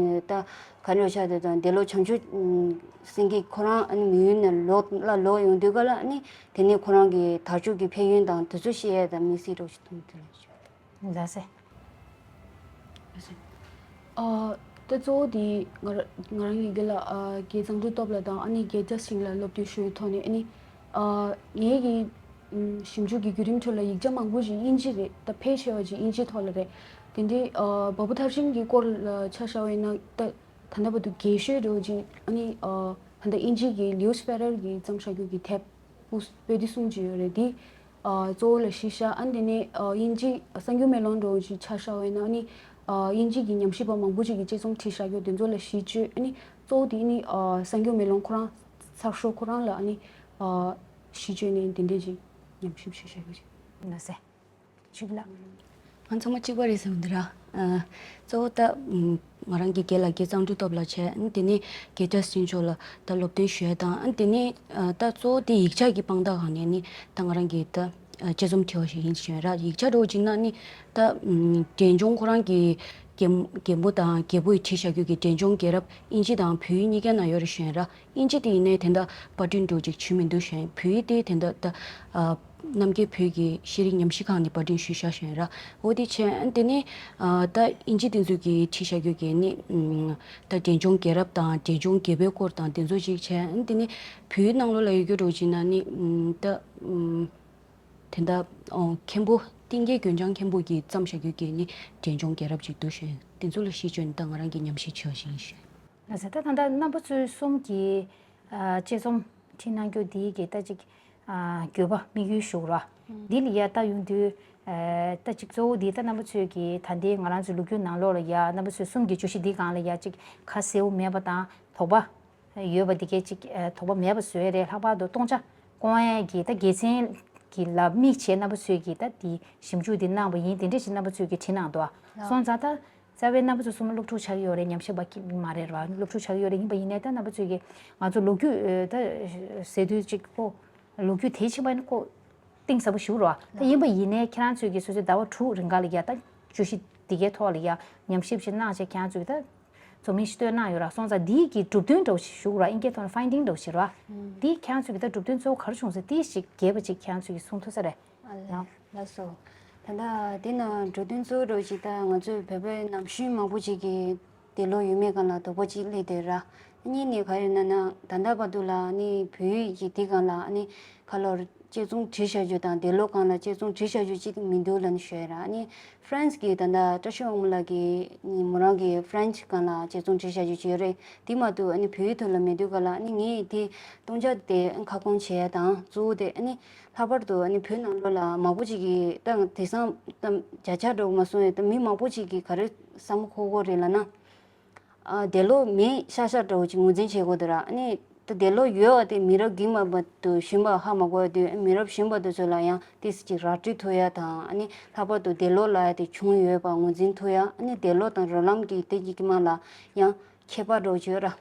ད་ག་འདྲ་ཆགས་བསྡད་དང་། འདས་ལོག་བྱང་ཆུབ་སེང་གེ་ཁོ་རང་ཨ་ནི་མི་ཡུལ་ནས་ལོག་སླར་ལོག་ཡོང་དུས་སྒང་ལ། ཨ་ནི་དེ་ནས་ཁོ་རང་གི་དར་ལྕོག་གི་ཕན་ཡོན་དང་དེ་ཚོ་བཤད་ཡ་དང་དམིགས་བསལ་འདྲ་བོ་ཅིག་མཐོང་གི་འདུག་ལབ་ཞུ། ལགས་སེ། ཨ། ད་གཙོ་བོ་དེ་ང་ར་ང་རང་གི་རྒན་ལགས། ཨ། རྒན་གཙང་སྒྲོལ་སྟོབས་ལགས་དང་ཨ་ནི་རྒན་བཀྲ་ཤིས་ལགས་སློབ་སྟོན་ཞུ་བའི་ཐོག་ནས། ཨ་ནི། ཨ། ངའི་གི་ཨམ་ཞིབ་འཇུག་གི་བརྒྱུད་རིམ་ཁྲོད་ལ་ཡིག་ཆ་མང་པོ་ཞིག་དབྱིན་ཇི་རེད། ད་ཕལ་ཆེ་བ་ཞིག་དབྱིན་ཇིའི་ཐོག་ལ་རེད། དེ་འདྲའི་ཨ་བ་སྤུ་ཐར་ཤིང་གི་སྐོར་ལ་ཆ་བཞག་པ་ཡིན་ན། ད་ད་ལྟ་བར་དུ་རྒྱས་ཤོས་འདྲ་བོ་ཅིག་ཨ་ནི་ཨ་ད་ལྟ་དབྱིན་ཇི་གི་ལིའུ་སི་ཕེ་རར་གིས་བརྩམས་བཞག་རྒྱུ་གི་དེབ་པོ་པོ་ཏི་གསུམ་ཅིག་ཡོད་རེད། འདི་ཨ་གཙོ་བོ་ལ་གཞི་བཞག་ཨ་ནི་དེ་ནས་ཨ་དབྱིན་ཇི་གསར་འགྱུར་མེ་ལོང་འདྲ་བོ་ཅིག་ཆ་བཞག་པ་ཡིན་ན། ཨ་ནི་ཨ་དབྱིན་ཇི་གི་ཉམས་ཞིབ་པ་མང་པོ་ཅིག་གིས་དཔྱད་རྩོམ་བྲིས་བཞག་རྒྱུ་དེ་ཚོ་ལ་གཞི་བཅོལ། ཨ་ནི་གཙོ་བོ་དེ་ནི་ཨ་གསར་འགྱུར་མེ་ལོང་ཁོ་རང་ཚགས་ཤོག་ཁོ་རང་ལ་ཨ་ནི་ཨ་གཞི་བཅོལ་ནས་དེ་འདྲས་ཅིག་ཉམས་ཞིབ་བྱས་བཞག་རྒྱུ་ཅིག་ལགས་སེ། ཞུ་གི་ལགས། ང་ཚང་མ་གཅིག་པ་རེད་བསམ་གྱི་འདུག་ར། ཨ་གཙོ་བོ་ད་ཨམ་ང་རང་གི་རྒན་ལགས་རྒན་གཙང་སྒྲོལ་སྟོབས་ལགས་བྱས། ཨ་ནི་དེ་ནས་རྒན་བཀྲ་ཤིས་ལགས་ལ་ད་སློབ་སྟོན་ཞུ་ཡ་དང་། ཨ་ནི་དེ་ནས་ཨ་ད་གཙོ་བོ་དེ་ཡིག་ཆ་གི་དཔང་རྟགས་སྒང་ནས་ནི་ད་ང་རང་གི་ད་ དཔྱད་རྩོམ་བྲིས་པ་ཞིག་ཡིན་ཞུ་ཡིན་ར། ཡིག་ཆ་འདྲ་བོ་ཅིག་ནང་ནི་ད་འབྲས་ལྗོངས་ཁོ་རང་གི་རྒན་རྒན་པོ་དང་རྒད་པོས་བྲིས་བཞག་རྒྱུ་གི་འབྲས་ལྗོངས་རྒྱལ་རབས་ཨིན་ཇི་དང་བོད་ཡིག་གཉིས་ཀའི་ནང་ཡོད་རེད་ཞུ་ཡིན་ར། ཨིན་ཇི་དེ་ཡིན་ནའི་དེ་འདྲ་པར་སྐྲུན་འདྲ་བོ་ཅིག་བྱུང་མི་འདུག་ཞུ་ཡིན། བོད་ཡིག་དེ་དེ་འདྲ་ད་རྣམ་རྒྱལ་བོད་ཀྱི་ཤེས་རིག་ཉམས་ཞིབ་ཁང་ནས་པར་སྐྲུན་ཞུས་བཞག་ཞུ་ཡིན་ར། འོ་དེ་བྱས་དེ་ནི་ད་ཨིན་ཇི་དེ་ཚོས་ཀྱིས་བྲིས་བཞག་རྒྱུ་གི་ནི་ད་འབྲས་ལྗོངས་རྒྱལ་རབས་དང་འབྲས་ལྗོངས་རྒྱལ་པོའི་སྐོར་དང་དེ་ཚོ་ཅིག་བྱས་དེ་ནི་བོད་ཡིག་ནང་ལོགས་ལ་ཡོད་རྒྱུ་འདྲ་བོ་ཅིག་ན་ནི་ད། དེ་འདྲ་ཨོ་མཁན་པོ་གཏིང་སྐྱེས་རྒྱུན་འཆང་མཁན་པོ་གིས་བརྩམས་བཞག་རྒྱུ་གི་ནི་འབྲས་ལྗོངས་རྒྱལ་རབས་ཅིག་འདུག་ཞུ་ཡིན། དེ་ཚོ་ལ་གཞི་བཅོལ་ནས་ད་ང་རང་གིས་ཉམས་ཞིབ་བྱས་པ་ཞིག་ཡིན་ཞུ་ཡིན། ལགས་སོ། ད་ད་ལྟ་རྣམ་པ་ཚོའི་གསུམ་གྱི་ཨ་དཔྱད་རྩོམ་བྲིས་གནང་རྒྱུ་འདི་གི་ད་ཅིག་ཨ་དགོས་པ་དམིགས་ཡུལ་ཞུ་ར། འདི་ལ་ཡ་ལྟ་ཡོང་དུས་ཨ་ད་ཅིག་གཙོ་བོ་འདི་ད་རྣམ་པ་ཚོས་ཀྱི་ད་ལྟའི་ང་རང་ཚོའི་ལོ་རྒྱུས་ནང་ལོགས་ལ་ཡ་རྣམ་པ་ཚོའི་གསུམ་གྱི་བརྗོད་གཞི་འདི་སྒང་ལ་ཡ་ཅིག་ཁ་གསལ་བོ་མེད་པ་དང་དོགས་པ། ཡོད་པ་འདི་གས་ཅིག་ཨ་དོགས་པ་མེད་པ་བཟོས་རེད། ལྷག་པར་དུ་སྟོང་ཆ་སྐོང་ཡས་ཀྱི་ད་དགེ་མཚན་གྱི་ལ་དམིགས་བྱས་རྣམ་པ་ཚོས་ཀྱིས་ད་འདི་ཞིབ་འཇུག་འདི་གནང་བ་ཡིན། དེ་འདྲས་ཞིག་རྣམ་པ་ཚོས་ཀྱིས་བྲིས་གནང་འདུག་ལགས། སོང་ཙང་ད་རྩ་བའི་རྣམ་པ་ཚོ་གསུམ་སློབ་ཕྲུག་ཆགས་ཀྱི་ཡོད་རེད། ཉམས་ཞིབ་པ་ཀྱི་མ་རེད་བ། སློབ་ཕྲུག་ཆགས་ཀྱི་ཡོད་རེད། ཡིན་པ་ཡིན་ནའི་ད་རྣམ་པ་ཚོས་ཀྱིས་ང་ཚོ་ལོ་རྒྱུས་ཨ་ད་ཟེར་དུས་ཅིག་ཁོ་ལོ་རྒྱུས་དེ་ཕྱིན་པ་ནི་ཁོ་གཏིང་ཟབ་པོ་ཞིག་རེད་བ། ད་ཡིན་པ་ཡིན་ནའི་ཁྱེད་རང་ཚོས་ཀྱིས་སོ་སོའི་ཟླ་བ་དྲུག་རིང་ག་ལ་ཡ་ད་བརྗོད་གཞི་འདི་གའི་ཐོག་ལ་ཡ་ཉམས་ཞིབ་ཞིག་གནང་བྱས་ཁྱེད་རང་ཚོས་ཀྱིས་ད། རྩོམ་ཡིག་ཞིག་བཏོན་གནང་ཡོད་ར། སོང་ཙང་འདིའི་གི་གྲུབ་དོན་འདྲ་བོ་ཞིག་ཞུ་ར། ཨིན་སྐད་ཐོག་ནས་ཕའིན་ཌིང་འདྲ་བོ་ཞིག་ར། འདིས་ཁྱེད་རང་ཚོས་ཀྱི་ད་གྲུབ་དོན་གཙོ་བོ་ག་རེ་བྱུང་ཟེར། དེ་ཞིག་རྒྱས་པ་ཅིག་ཁྱེད་རང་ཚོས་ཀྱིས་གསུང་ཐུབ་ས་རེད། ཨ་ལ་ཡང་ལགས་སོ། ད་ལྟ་འདི་ན་གྲུབ་དོན་གཙོ་བོ་འདྲ་བོ་ཞིག་ད་ང་ཚོས་བོད་པའི་ནམ་རྒྱུན་མང་པོ་ཅིག་གིས་འདས་ལོག་ཡོད་མེད་སྒང་ལ་དོགས་པ་ཅིག་སླེབས་བསྡད་ར། གཉིས་ནས་ག་རེ་ཡོད་ན་ན་ད་ལྟ་བར་དུ་ལ་ནི་བོད་ཡིག་གི་འདི་སྒང་ལ་ནི་ག་ལོར། དཔྱད་རྩོམ་བྲིས་བཞག་རྒྱུ་དང་འདས་ལོག་སྒང་ལ་དཔྱད་རྩོམ་བྲིས་བཞག་རྒྱུ་ཅིག་མི་འདུག་ལབ་ནས་ཞུ་ཡ་ར། ཨ་ནི་ཧྥ་རན་སི་གི་ད་ལྟ་བཀྲ་ཤིས་དབང་མོ་ལགས་ཀྱིས་མོ་རང་གི་ཧྥ་རན་སི་སྒང་ལ་དཔྱད་རྩོམ་བྲིས་བཞག་རྒྱུ་ཅིག་ཡོད་རེད། དེ་མ་གཏོགས་ཨ་ནི་བོད་ཡིག་ཐོག་ལ་མི་འདུག་ག་ལ། ཨ་ནི་ངས་དེ་སྟོང་ཆ་དེ་ཁ་སྐོང་བྱེད་ཡ་དང་གཙོ་བོ་དེ་ཨ་ནི་ལྷག་པར་དུ་ཨ་ནི་བོད་ནང་ལོགས་ལ་མང་པོ་ཅིག་གིས་ད་དེང་སང་ད་བརྒྱ་ཆ་འདྲ་བོ་མ་སོང་ཡ། ད་མི་མང་པོ་ཅིག་གིས་ག་རེ་བསམ་བློ་འཁོར་གྱི་ཡོད་རེད་ལབ་ན། ཨ་འདས་ལོག་མེད་ཤག་ཤག་འདྲ་བོ་ཅིག་ངོས་འཛིན་བྱེད་དགོས་འདུག་ར། ཨ་ནི་ད་འདས་ལོག་ཡོད་པ་དེ་མི་རབས་རྒན་པ་བར་དུ་གཞོན་པ་ཧ་མ་གོ་བ་དུས་མི་རབས་གཞོན་པ་དེ་ཚོ་ལ་ཡང་ཏོག་ཙམ་ཅིག་ར་སྤྲོད་ཐུབ་ཡ་དང་། ཨ་ནི་ལྷག་པར་དུ་འདས་ལོག་ལབ་ཡ་དེ་བྱུང་ཡོད་པ་ངོས་འཛིན་ཐུབ་ཡ། ཨ་ནི་འདས་ལོག་དང་རོ་ལངས་ཀྱི་དེ་གཉིས་ཀྱི་བར་ལ་ཡང་ཁྱད་པར་འདྲ་བོ་ཅིག་ཡོད་ར།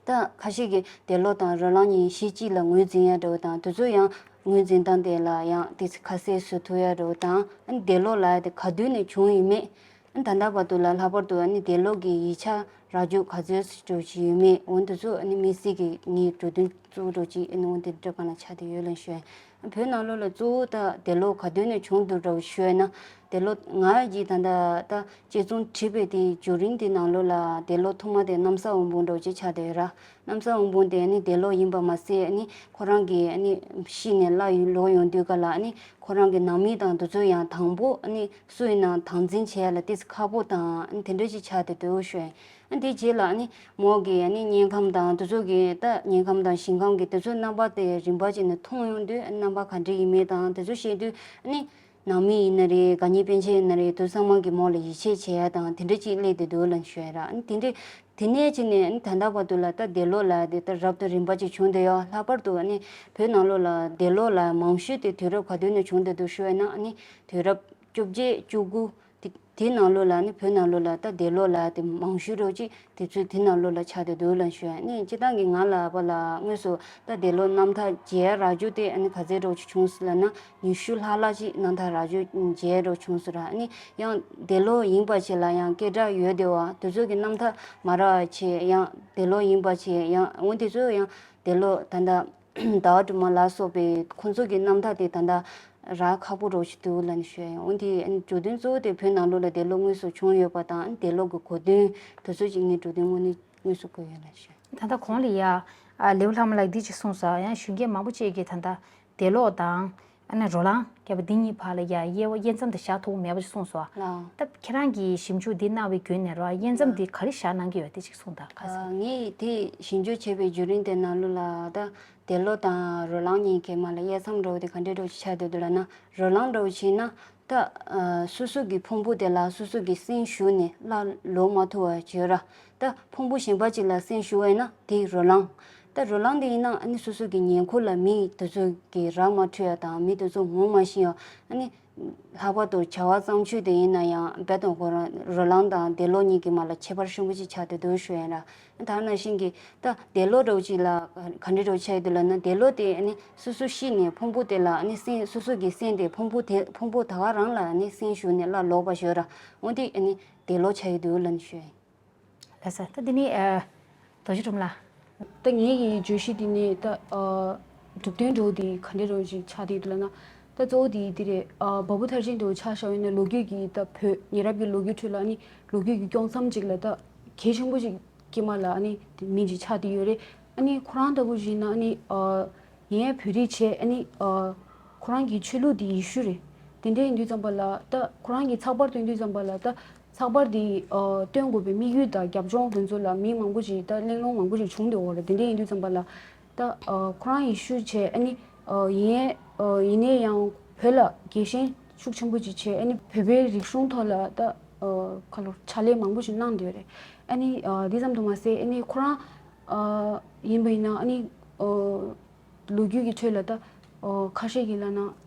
ད་ཁ་ཤས་ཀྱིས་འདས་ལོག་དང་རོ་ལངས་གཉིས་གཞི་གཅིག་ལ་ངོས་འཛིན་ཡ་འདྲ་བོ་དང་། དེ་ཚོ་ཡང་ངོས་འཛིན་སྟངས་དེ་ལ་ཡང་ཏོག་ཙམ་ཁ་གསལ་བཟོ་ཐུབ་ཡ་འདྲ་བོ་དང་། ཨ་ནི་འདས་ལོག་ལབ་ཡ་དེ་ག་དུས་ནས་བྱུང་ཡོད་མེད། ཨ་ནི་ད་ལྟ་བར་དུ་ལ་ལྷག་པར་དུ་ཨ་ནི་འདས་ལོག་གི་ཡིག་ཆ་རག་རྒྱུ་ག་ཚོད་ཅིག་ཡོད་མེད། འོ་དེ་ཚོ་ཨ་ནི་དམིགས་བསལ་གྱི་ངའི་གྲུབ་དོན་གཙོ་བོ་འདྲ་བོ་ཅིག་ཨ་ནི་འོ་དེ་འདྲ་སྒང་ལ་ཆགས་བསྡད་ཡོད་ལབ་ཞུ་ཡ། བོད་ནང་ལོགས་ལ་གཙོ་བོ་ད་འདས་ལོག་ག་དུས་ནས་བྱུང་འདུག་འདྲ་བོ་ཞུ་ཡ་ན། འདས་ལོག་ང་གིས་ད་ལྟ་ད་དཔྱད་རྩོམ་བྲིས་པའི་དེའི་བརྒྱུད་རིམ་དེ་ནང་ལོགས་ལ་འདས་ལོག་ཐོག་མ་དེ་གནམ་ས་བོན་སྤུན་འདྲ་བོ་ཅིག་ཆགས་བསྡད་ཡོད་ར། གནམ་ས་བོན་སྤུན་དེ་ཨ་ནི་འདས་ལོག་ཡིན་པ་མ་ཟད། ཨ་ནི་ཁོ་རང་གིས་ཨ་ནི་ཤི་ནས་སླར་ཡུལ་ལོག་ཡོང་དུས་ག་ལ་ཨ་ནི་ཁོ་རང་གི་ནང་མི་དང་དེ་ཚོ་ཡང་དང་པོ་ཨ་ནི་སུ་ཡིན་ནའང་དམ་འཛིན་བྱེད་ཡ་ལ་ཏོག་ཙམ་ཁག་པོ་དང་། ཨ་ནི་དེ་འདྲ་ཅིག་ཆགས་བསྡད་འདུག་ཞུ་ཡ། ཨ་ནི་དེ་རྗེས་ལ་ཨ་ནི་མོ་གིས་ཨ་ནི་དམྱལ་ཁམས་དང་དེ་ཚོ་གི་ད་དམྱལ་ཁམས་དང་ཞིང་ཁམས་ཀྱི་དེ་ཚོའི་རྣམ་པ་དེ་རིམ་པ་བྱས་ནས་མཐོང་ཡོང་དུས། ཨ་ནི་རྣམ་པ་ག་འདྲ་ཡིན་མིན་དང་དེ་ཚོ་ཤེས་དུས། ཨ་ནི་ནང་མི་ཡིན་ན་རེད། དགའ་ཉེ་སྤུན་མཆེད་ཡིན་ན་རེད། དེ་ཚང་མ་གིས་མོ་ལ་ཡིད་ཆེས་བྱེད་ཡ་དང་དེ་འདྲ་ཅིག་སླེབས་བསྡད་འདུག་ལབ་ཞུ་ཡ་ར། ཨ་ནི་དེ་འདྲ་དེ་ནས་བྱས་ནས་ཨ་ནི་ད་ལྟ་བར་དུ་ལ་ད་འདས་ལོག་ལབ་ཡ་དེ་ད་རབ་དང་རིམ་པ་ཅིག་བྱུང་བསྡད་ཡོད། ལྷག་པར་དུ་ཨ་ནི་བོད་ནང་ལོགས་ལ་འདས་ལོག་ལབ་ཡ་མང་ཤོས་དེ་དུས་རབས་ག་དུས་ནས་བྱུང་བསྡད་འདུག་ཞུ་ཡ་ན། ཨ་ནི་དུས་རབས་བཅོ་བརྒྱད་བཅུ་དགུ་དེ་དེ་ནང་ལོགས་ལ་ནི་བོད་ནང་ལོགས་ལ་ད་འདས་ལོག་ལབ་ཡ་དེ་མང་ཤོས་འདྲ་བོ་ཅིག་དུས་ཚོད་དེ་ནང་ལོགས་ལ་ཆགས་བསྡད་འདུག་ལབ་ཞུ་ཡ། ནི་སྤྱིར་བཏང་གི་ང་ལ་བ་ལ་དངོས་སུ་ད་འདས་ལོག་རྣམ་ཐར་མཇལ་རག་རྒྱུ་དེ་ཨ་ནི་ག་ཚོད་འདྲ་བོ་ཅིག་བྱུང་སོང་ལབ་ན། ཉི་ཤུ་ལྷག་ལྷག་ཅིག་རྣམ་ཐར་རག་རྒྱུ་མཇལ་འདྲ་བོ་བྱུང་སོང་ར། ཨ་ནི་ཡང་འདས་ལོག་ཡིན་པ་ཞིག་ལ་ཡང་སྐད་གྲགས་ཡོད་བསྡད་པ་དེ་ཚོ་གི་རྣམ་ཐར་མ་རག་པ་བྱས། ཡང་འདས་ལོག་ཡིན་པ་བྱས། ཡང་འོ་དེ་ཚོ་ཡང་འདས་ལོག་ད་ལྟ་ཟླ་བ་སྒྲོལ་མ་ལ་སོགས་པའི་ཁོང་ཚོ་གི་རྣམ་ཐར་དེ་ད་ལྟ་རག་ཁག་པོ་འདྲ་བོ་ཞིག་འདུག་ལབ་ནས་ཞུ་ཡ་ཡིན། འོན་ཏེ་ཨ་ནི་གྲུབ་དོན་གཙོ་བོ་དེ་བོད་ནང་ལོགས་ལ་འདས་ལོག་དངོས་སུ་བྱུང་ཡོད་པ་དང་། ཨ་ནི་འདས་ལོག་གི་གོ་དོན་དེ་ཚོ་ཅིག་ངས་གྲུབ་དོན་དངོས་གནས་དངོས་སུ་བཀོད་ཡོད་ལབ་ཞུ། ད་ལྟ་གོང་ལ་ཡ་ཨ་ལེའུ་ལྷ་མོ་ལགས་འདི་ཅིག་གསུངས་སོང་། ཡང་གཞོན་སྐྱེས་མང་པོ་ཅིག་གིས་ད་ལྟ་འདས་ལོག་དང་ཨ་ནི་རོ་ལངས་བརྒྱབ་པ་འདི་གཉིས་བར་ལ་ཡ་དབྱེ་བ་དབྱེ་མཚམས་དེ་བཞག་ཐུབ་ཀྱི་མེད་པ་ཅིག་གསུངས་སོང་། ལགས། ད་ཁྱེད་རང་གིས་ཞིབ་འཇུག་འདི་གནང་བའི་བརྒྱུད་ནས་རོ་དབྱེ་མཚམས་འདི་ག་རེ་བཞག་གནང་གི་ཡོད་དེ་ཅིག་གསུངས་དང་། ཁ་སང་ངས་དེ་ཞིབ་འཇུག་བྱས་པའི་བརྒྱུད་རིམ་དེ་ནང་ལོགས་ལ་ད། འདས་ལོག་དང་རོ་ལངས་གཉིས་ཀྱི་བར་ལ་དབྱེ་མཚམས་འདྲ་བོ་དེ་ག་འདྲའི་འདྲ་བོ་ཅིག་ཆགས་བསྡད་འདུག་ལབ་ན། རོ་ལངས་འདྲ་བོ་བྱས་ན་ད་ཨ་སོ་སོ་གི་ཕུང་པོ་དེ་ལ་སོ་སོ་གི་སེམས་ཞུགས་ནས་སླར་ལོག་མ་ཐུབ་པ་བྱེད་ར། ད་ཕུང་པོ་གཞན་པ་ཅིག་ལ་སེམས་ཞུགས་པ་ཡིན་ན་དེ་རོ་ལངས། ད་རོ་ལངས་དེ་ཡིན་ན་ཨ་ནི་སོ་སོ་གི་ཉེ་འཁོར་ལ་མི་དེ་ཚོ་གིས་ར་མ་འཕྲོད་ཡ་དང་། མི་དེ་ཚོ་ངོ་མ་ཤེས་ཡ། ཨ་ནི་ ལྷག་པར་དུ་བྱ་བ་བརྩམས་ཆོས་དེ་ཡིན་ན་ཡང་རྦད་དེ་ཁོ་རང་རོ་ལངས་དང་འདས་ལོག་གཉིས་ཀྱི་བར་ལ་ཁྱད་པར་ཆེན་པོ་ཅིག་ཆགས་བསྡད་འདུག་ཞུ་ཡིན་ར། ད་ནང་བཞིན་གྱི་ད་འདས་ལོག་འདྲ་བོ་ཅིག་ལ་ག་འདྲ་འདྲ་བོ་ཆགས་ཡོད་འདུག་ལབ་ན། འདས་ལོག་དེ་ཨ་ནི་སོ་སོ་ཤི་ནས་ཕུང་པོ་དེ་ལ་ཨ་ནི་སེམས་སོ་སོ་གི་སེམས་དེ་ཕུང་པོ་དེ་ཕུང་པོ་ད་ག་རང་ལ་ཨ་ནི་སེམས་ཞུགས་ནས་སླར་ལོག་པ་ཞིག་ཡོད་ར། འོ་དེ་ཨ་ནི་འདས་ལོག་ཆགས་ཡོད་འདུག་ལབ་ནས་ཞུ་ཡིན། ལགས་སོ། ད་འདི་ནི་ཨ་རྡོ་རྗེ་སྒྲོལ་མ་ལགས། ད་ངེད་ཀྱི་བརྗོད་གཞི་འདི་ནི་ད་ཨ་གྲུབ་དོན་འདྲ་བོ་འདི་ག་འདྲ་འདྲ་བོ་ཅིག་ཆགས་བསྡད་འདུག་ལབ་ན། ད་གཙོ་བོ་འདི་འདི་རེད། ཨ་བ་སྤུ་ཐར་ཅན་འདྲ་བོ་ཆ་བཞག་ཡོད་ན་ལོ་རྒྱུས་ཀྱི་ད་བོད་ཉེ་རབས་ཀྱི་ལོ་རྒྱུས་ཁྲོད་ལ་ཨ་ནི་ལོ་རྒྱུས་ཀྱི་དཀྱོག་མཚམས་ཅིག་ལ་ད་གལ་ཆེན་པོ་ཅིག་དཀྱིལ་མ་ལ་ཨ་ནི་དེ་མིང་ཅིག་ཆགས་བསྡད་ཡོད་རེད། ཨ་ནི་ཁོ་རང་ལྟ་བུ་ཞིག་ན་ཨ་ནི་ཨ་ངའི་བོད་རིགས་བྱས་ཨ་ནི་ཨ་ཁོ་རང་གི་ཆོས་ལུགས་འདི་ཡེ་ཤུ་རེད། དེ་འདྲ་ཡིན་དུས་ཙམ་པ་ལ་ད་ཁོ་རང་གི་ཚགས་པར་སྟོན་དུས་ཙམ་པ་ལ་ད་ཚགས་པར་འདི་ཨ་སྟོན་དགོས་པའི་དམིགས་ཡུལ་དང་རྒྱབ་ལྗོངས་དེ་ཚོ་ལ་མི་མང་པོ་ཞིག་ད་གླེང་སློང་མང་པོ་ཞིག་བྱུང་བསྡད་ཡོད་རེད། དེ་འདྲ་ཡིན་དུས་ཙམ་པ་ལ་ད་ཨ་ཁོ་རང་ཡེ་ཤུ་བྱས་ཨ་ནི་ཨ་ཡིན་ཨ་ཡིན་ནའི་ཡང་བོད་ལ་རྒྱལ་ཞེན་ཤུགས་ཆེན་པོ་ཅིག་བྱས། ཨ་ནི་བོད་པའི་རིག་གཞུང་ཐོག་ལ་ད་ཨ་ཁ་ལོ་ཕྱག་ལས་མང་པོ་ཞིག་གནང་བསྡད་ཡོད་རེད། ཨ་ནི་ཨ་འདི་ཙམ་དུ་མ་ཟད་ཨ་ནི་ཁོ་རང་ཨ་ཡིན་པ་ཡིན་ན་ཨ་ནི་ཨ་ལོ་རྒྱུས་ཀྱི་ཁྲོད་ལ་ད་ཨ་ཁ་ཤས་ཀྱིས་ལབ་ན་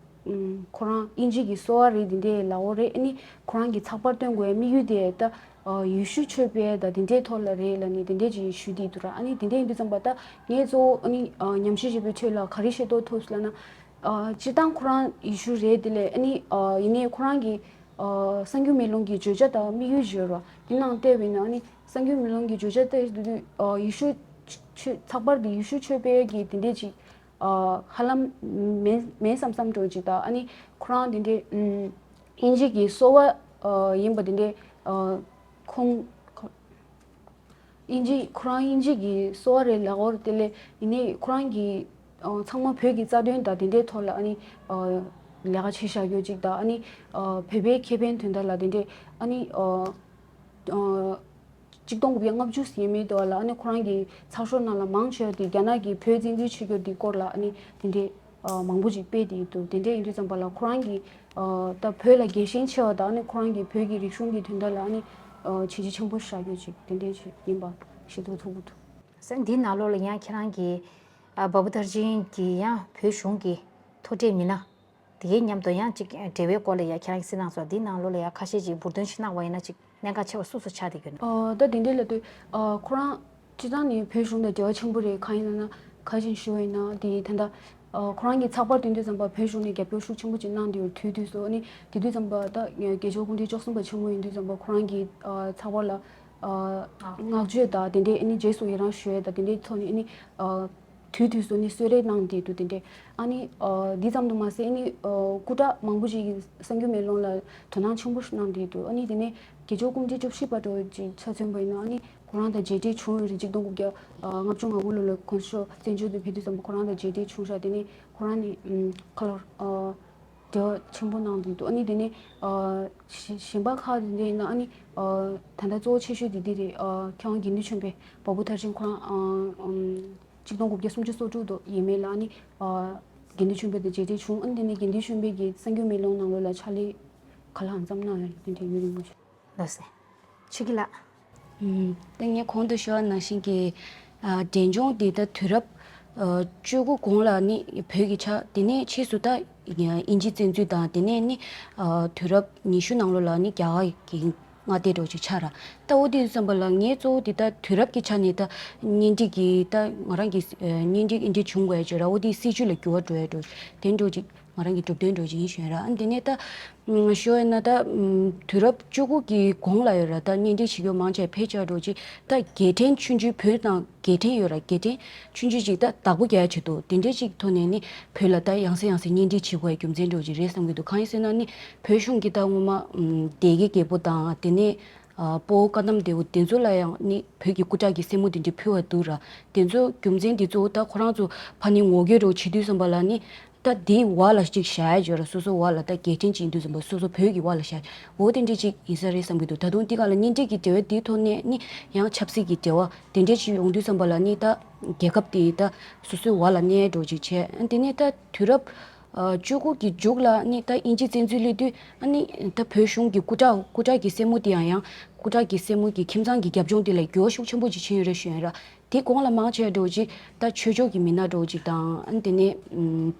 ཨམ་ཁོ་རང་དབྱིན་ཇི་གི་སོ་པ་རེད། འདི་འདྲས་ལབ་ཡོད་རེད། ཨ་ནི་ཁོ་རང་གི་ཚགས་པར་སྟོན་དགོས་པའི་དམིགས་ཡུལ་དེ་ད་ཨ་ཡེ་ཤུ་ཆོས་དཔེ་དང་འདི་འདྲས་ཐོག་ལ་རེད་ལབ་ནས་འདི་འདྲས་ཅིག་ཞུས་བསྡད་འདུག་ར། ཨ་ནི་འདི་འདྲས་ཡིན་དུས་ཙམ་པ་ད་ངས་གཙོ་བོ་ཨ་ནི་ཨ་ཉམས་ཞིབ་བྱས་པའི་ཁྲོད་ལ་ག་རེ་ཤེས་རྟོགས་ཐུབ་ལབ་ན། ཨ་སྤྱིར་བཏང་ཁོ་རང་ཡེ་ཤུ་རེད། དེ་ལས་ཨ་ནི་ཨ་ཡིན་ནའི་ཁོ་རང་གི་ཨ་གསར་འགྱུར་མེ་ལོང་གི་བརྗོད་བྱ་དང་དམིགས་ཡུལ་བརྗོད་ར་དེ་ནང་བལྟས་པ་ཡིན་ན་ཨ་ནི་གསར་འགྱུར་མེ་ལོང་གི་བརྗོད་བྱ་བལྟས་དུས་ཨ་ཡེ་ཤུ་ཆོས་ཚགས་པར་འདི་ཡེ་ཤུ་ཆོས་དཔེ་གི་དེ་འདྲས་ཅིག་ཨ་ཧ་ལམ་མེད་མེད་བསམ་བསམ་འདྲ་བོ་ཅིག་དང་། ཨ་ནི་ཁོ་རང་དེ་འདྲས་ཨམ་དབྱིན་ཇི་གི་སོ་པ་ཨ་ཡིན་པ་དེ་འདྲས་ཨ་ཁོང་དབྱིན་ཇི་ཁོ་རང་དབྱིན་ཇི་གི་སོ་པ་རེད་ལབ་ཡོད་རེད། དེ་ལས་ཡིན་ནའི་ཁོ་རང་གི་ཨ་ཚང་མ་བོད་ཀྱི་རྩ་དོན་དང་དེ་འདྲའི་ཐོག་ལ་ཨ་ནི་ཨ་ལས་ཀ་བྱས་བཞག་ཡོད་ཅིག་དང་། ཨ་ནི་ཨ་བོད་པའི་ཁེ་ཕན་དོན་དག་ལ་དེ་འདྲའི་ཨ་ནི་ཨ་ཨ་ཆིག་སྟོང་དགུ་བརྒྱ་ལྔ་བཅུ་ཟིན་མེད་དོ་ལ་ཨ་ནི་ཁོ་རང་གི་ཚགས་ཤོག་ནང་ལ་མང་ཆེ་བ་དེ་རྒྱ་ནག་གིས་བོད་བཙན་འཛུལ་བྱེད་རྒྱུ་དེ་སྐོར་ལ་ཨ་ནི་དེ་འདྲའི་ཨ་མང་པོ་ཅིག་སྤེལ་བསྡད་ཡོད་འདུག་དེ་འདྲ་ཡིན་དུས་ཙམ་པ་ལ་ཁོ་རང་གིས་ཨ་ད་བོད་ལ་རྒྱལ་ཞེན་ཆེ་བ་དང་ཨ་ནི་ཁོ་རང་གིས་བོད་ཀྱི་རིག་གཞུང་གི་དོན་དག་ལ་ཨ་ནི་ཨ་བྱས་རྗེས་ཆེན་པོ་བཞག་རྒྱུ་ཅིག་དེ་འདྲ་ཞིག་ཡིན་པ་ཤེས་རྟོགས་ཐུབ་ཀྱི་འདུག་ཟེར། འདིའི་ནང་ལོགས་ལ་ཡང་ཁྱེད་རང་གིས་ཨ་བ་སྤུ་ཐར་ཅན་གྱི་ཡང་བོད་གཞུང་གི་མཐོ་གྲས་མི་སྣ་དེ་གའི་མཉམ་དུ་ཡང་ཅིག་འབྲེལ་བའི་སྐོར་ལ་ཡང་ཁྱེད་རང་གིས་གསལ་སྣང་སོགས་འདིའི་ནང་ལོགས་ལ་ཡང་ཁ་ཤས་ཅིག་འབུར་འདོན་ཞིག་གནང་བ་ཡིན་ན་ཅིག་གནད་འགག་ཆེ་བ་སུ་སུ་ཆགས་བསྡད་ཡོད་ན། ཨ་ད་དེ་འདྲའི་ལབ་དུས་ཨ་ཁོ་རང་སྤྱིར་བཏང་ནས་བོད་གཞུང་དང་འབྲེལ་བ་ཆེན་པོ་རེད། གང་ཡིན་ལབ་ན་ག་ཅིག་ཞུ་བ་ཡིན་ན་དེ་ད་ལྟ་ཨ་ཁོ་རང་གི་ཚགས་པར་སྟོན་དུས་ཙམ་པ་བོད་གཞུང་ནས་རྒྱབ་སྐྱོར་ཤུགས་ཆེན་པོ་ཅིག་གནང་བསྡད་ཡོད་དུས་དུས་སུ། ཨ་ནི་དེ་དུས་ཙམ་པ་ད་དགེ་སྦྱོར་སྐུ་ཕྲེང་བཅུ་གསུམ་པ་ཆེན་མོ་ཡིན་དུས་ཙམ་པ་ཁོ་རང་གི་ཨ་ཚགས་པར་ལ་ཨ་བསྔགས་བརྗོད་དང་དེ་འདྲའི་ཨ་ནི་རྗེས་སུ་ཡི་རང་ཞུ་ཡས་དང་དེ་འདྲའི་ཐོག་ནས་ཨ་ནི་ཨ་དུས་དུས་སུ་ནི་གསོལ་རས་གནང་བསྡད་འདུག་དེ་འདྲས། ཨ་ནི་ཨ་འདི་ཙམ་དུ་མ་ཟད་ཨ་ནི་ཨ་སྐུ་དྲག་མང་པོ་ཞིག་གིས་གསར་འགྱུར་མེ་ལོང་ལ་དོ་སྣང་ཆེན་པོ་ཞིག་གནང་བསྡད་འདུག་ཨ་ནི་དེ་ནས་དགེ་སྦྱོར་སྐུ་ཕྲེང་བཅུ་བཞི་པ་འདྲ་བོ་ཅིག་ཆ་མཚོན་པ་ཡིན་ན་ཨ་ནི་ཁོ་རང་དང་མཇལ་འཕྲད་བྱུང་ཡོད་རེད། ཆིག་སྟོང་དགུ་བརྒྱ་ལྔ་བཅུ་ང་དགུ་ལོ་ལ་གོང་ས་མཆོག་བཙན་བྱོལ་དུ་ཕེབས་དུས་ཙམ་པ་ཁོ་རང་དང་མཇལ་འཕྲད་བྱུང་ཤག་དེ་ནས་ཁོ་རང་ནི་ཨམ་ཁ་ལོར་ཨ་འབྲེལ་བ་ཆེན་པོ་གནང་བསྡད་འདུག་ཨ་ནི་དེ་ནས་ཨ་གཞན་པ་ཁག་དེ་འདྲ་ཡིན་ན་ཨ་ནི་ཨ་ད་ལྟ་གཙོ་བོ་ཆེ་ཤོས་དེ་འདི་རེད། ཨ་མཁས་དབང་དགེ་འདུན་ཆོས་འཕེལ་བ་སྤུ་ཐར་ཅན་ཁོ་རང་ཨ་ཨམ་ཆིག་སྟོང་དགུ་བརྒྱ་སུམ་ཅུ་སོ་དྲུག་དུ་ཡས་མས་ལ་ཨ་ནི་ཨ་དགེ་འདུན་ཆོས་འཕེལ་དང་མཇལ་འཕྲད་བྱུང་། ཨ་ནི་དེ་ནས་དགེ་འདུན་ཆོས་འཕེལ་གྱིས་གསར་འགྱུར་མེ་ལོང་ནང་ལོགས་ལ་ཕྱག་ལས་ག་ལ་འཛོམས་གནང་ཡོད་རེད། དེ་འདྲའི་ཡུན་རིང་པོ་ཞིག་ལགས་སོ། ཆོས་སྐྱིད་ལགས། ཨུམ། ད་ངས་གོང་དུ་ཞུ་བ་ནང་བཞིན་གྱི་ཨ་འབྲས་ལྗོངས་འདི་ད་དུས་རབས་ཨ་བཅུ་དགུ་གོང་ལ་ནི་བོད་ཀྱི་ཆགས། དེ་ནས་ཕྱིས་སུ་ད་དབྱིན་ཇི་བཙན་འཛུལ་དང་དེ་ནས་ནི་ཨ་དུས་རབས་ཉི་ཤུ་ནང་ལོགས་ལ་ནི་རྒྱ་གར་གྱི་མངའ་སྡེ་འདྲ་བོ་ཅིག་ཆགས་ར། ད་འོ་དེ་ཙམ་པ་ལ་ངས་གཙོ་བོ་འདི་ད་དུས་རབས་ཀྱི་ཆ་ནས་ད་གཉེན་སྒྲིག་གི་ད་ང་རང་གི་ཨ་གཉེན་སྒྲིག་འདི་བྱུང་དགོས་ཡ་ཅིག་ར། འོ་དེ་སྲིད་བྱུས་ལ་འགྱུར་བ་འགྲོ་ཡ་འདྲ་བོ་དེ་འདྲ་བོ་ཅིག་ང་རང་གི་གྲུབ་དོན་འདྲ་བོ་ཅིག་ཡིན་ཞུ་ཡ་ར། ཨ་དེ་ནས་ད་ཞུ་ཡ་ན་ད་དུས་རབས་བཅུ་དགུ་གི་གོང་ལ་ཡོད་ར། ད་གཉེན་སྒྲིག་བྱེད་རྒྱུ་མང་ཆེ་ཕལ་ཆེར་འདྲ་བོ་ཅིག་ད་རྒྱལ་ཕྲན་ཆུང་ཆུང་བོད་ནང་རྒྱལ་ཕྲན་ཡོད་ར། རྒྱལ་ཕྲན་ཆུང་ཆུང་ཅིག་ད་བདག་པོ་རྒྱག་ཡ་ཆེད་དུ་དེ་འདྲའི་ཅིག་ཐོག་ནས་ནི་བོད་ལ་ད་ཡང་སེ་ཡང་སེ་གཉེན་སྒྲིག་བྱེད་དགོས་ཡ་རྒྱུ་མཚན་འདྲ་བོ་ཅིག་རེད་བསམ་གྱི་འདུག་གང་ཡིན་ཟེར་ན་ནི་བོད་གཞུང་གི་ད་སྔོན་མ་སྡེ་དགེ་རྒྱལ་པོ་དང་དེ་ནས་ཨ་སྤོ་བོ་བཀའ་གདམས་སྡེ་པ་དེ་ཚོ་ལ་ཡང་ནི་བོད་ཀྱི་སྐུ་དྲག་གི་སྲས་མོ་དེ་འདྲ་ཕུལ་བ་འདུག་ར། དེ་ཚོ་རྒྱུ་མཚན་དེ་ཚོ་ད་ཁོ་རང་ཚོ་ཕ་ནི་ངོ་རྒོལ་འདྲ་བོ་བྱེད་དུས་ཙམ་པ་ལ་ནི་ད་དེའི་འོག་ལ་ཅིག་བཞག་ཡ་ཅིག་ཡོད་ར། སོ་སོ་འོག་ལ་ད་རྒྱལ་ཕྲན་ཅིག་ཡིན་དུས་ཙམ་པ་སོ་སོ་བོད་ཀྱི་འོག་ལ་བཞག་འོ་དེ་འདྲ་ཅིག་ཡིན་ས་རེད་བསམ་གྱི་འདུག་ད་དུང་དེ་ག་ལ་གཉེན་སྒྲིག་གི་འབྲེལ་བ་དེའི་ཐོག་ནས་ནི་ཡང་ཆབ་སྲིད་ཀྱི་འབྲེལ་བ་དེ་འདྲ་ཅིག་ཡོང་དུས་ཙམ་པ་ལ་ནི་ད་རྒྱལ་ཁབ་དེ་ད་སོ་སོའི་འོག་ལ་གནས་འདྲ་བོ་ཅིག་བྱས། ཨ་དེ་ནས་ད་དུས་རབས་ཨ་བཅུ་དགུ་གི་མཇུག་ལ་ནི་ད་དབྱིན་ཇི་བཙན་འཛུལ་སླེབས་དུས་ཨ་ནི་ད་བོད་གཞུང་གི་སྐུ་དྲག་སྐུ་དྲག་གི་སྲས་མོ་དེ་ཡང་ཡང་སྐུ་དྲག་གི་སྲས་མོ་གི་ཁྱིམ་ཚང་གི་རྒྱབ་ལྗོངས་དེ་ལ་འགྱུར་བ་ཤུགས་ཆེན་པོ་ཅིག་ཕྱིན་ཡོད་རེད་ཞུ་ཡིན་ར། དེ་གོང་ལ་མང་ཆེ་འདྲ་བོ་ཅིག་ད་ཆོས་ཕྱོགས་ཀྱི་མི་སྣ་འདྲ་བོ་ཅིག་དང་ཨ་ནི་དེ་ནས་ཨུམ་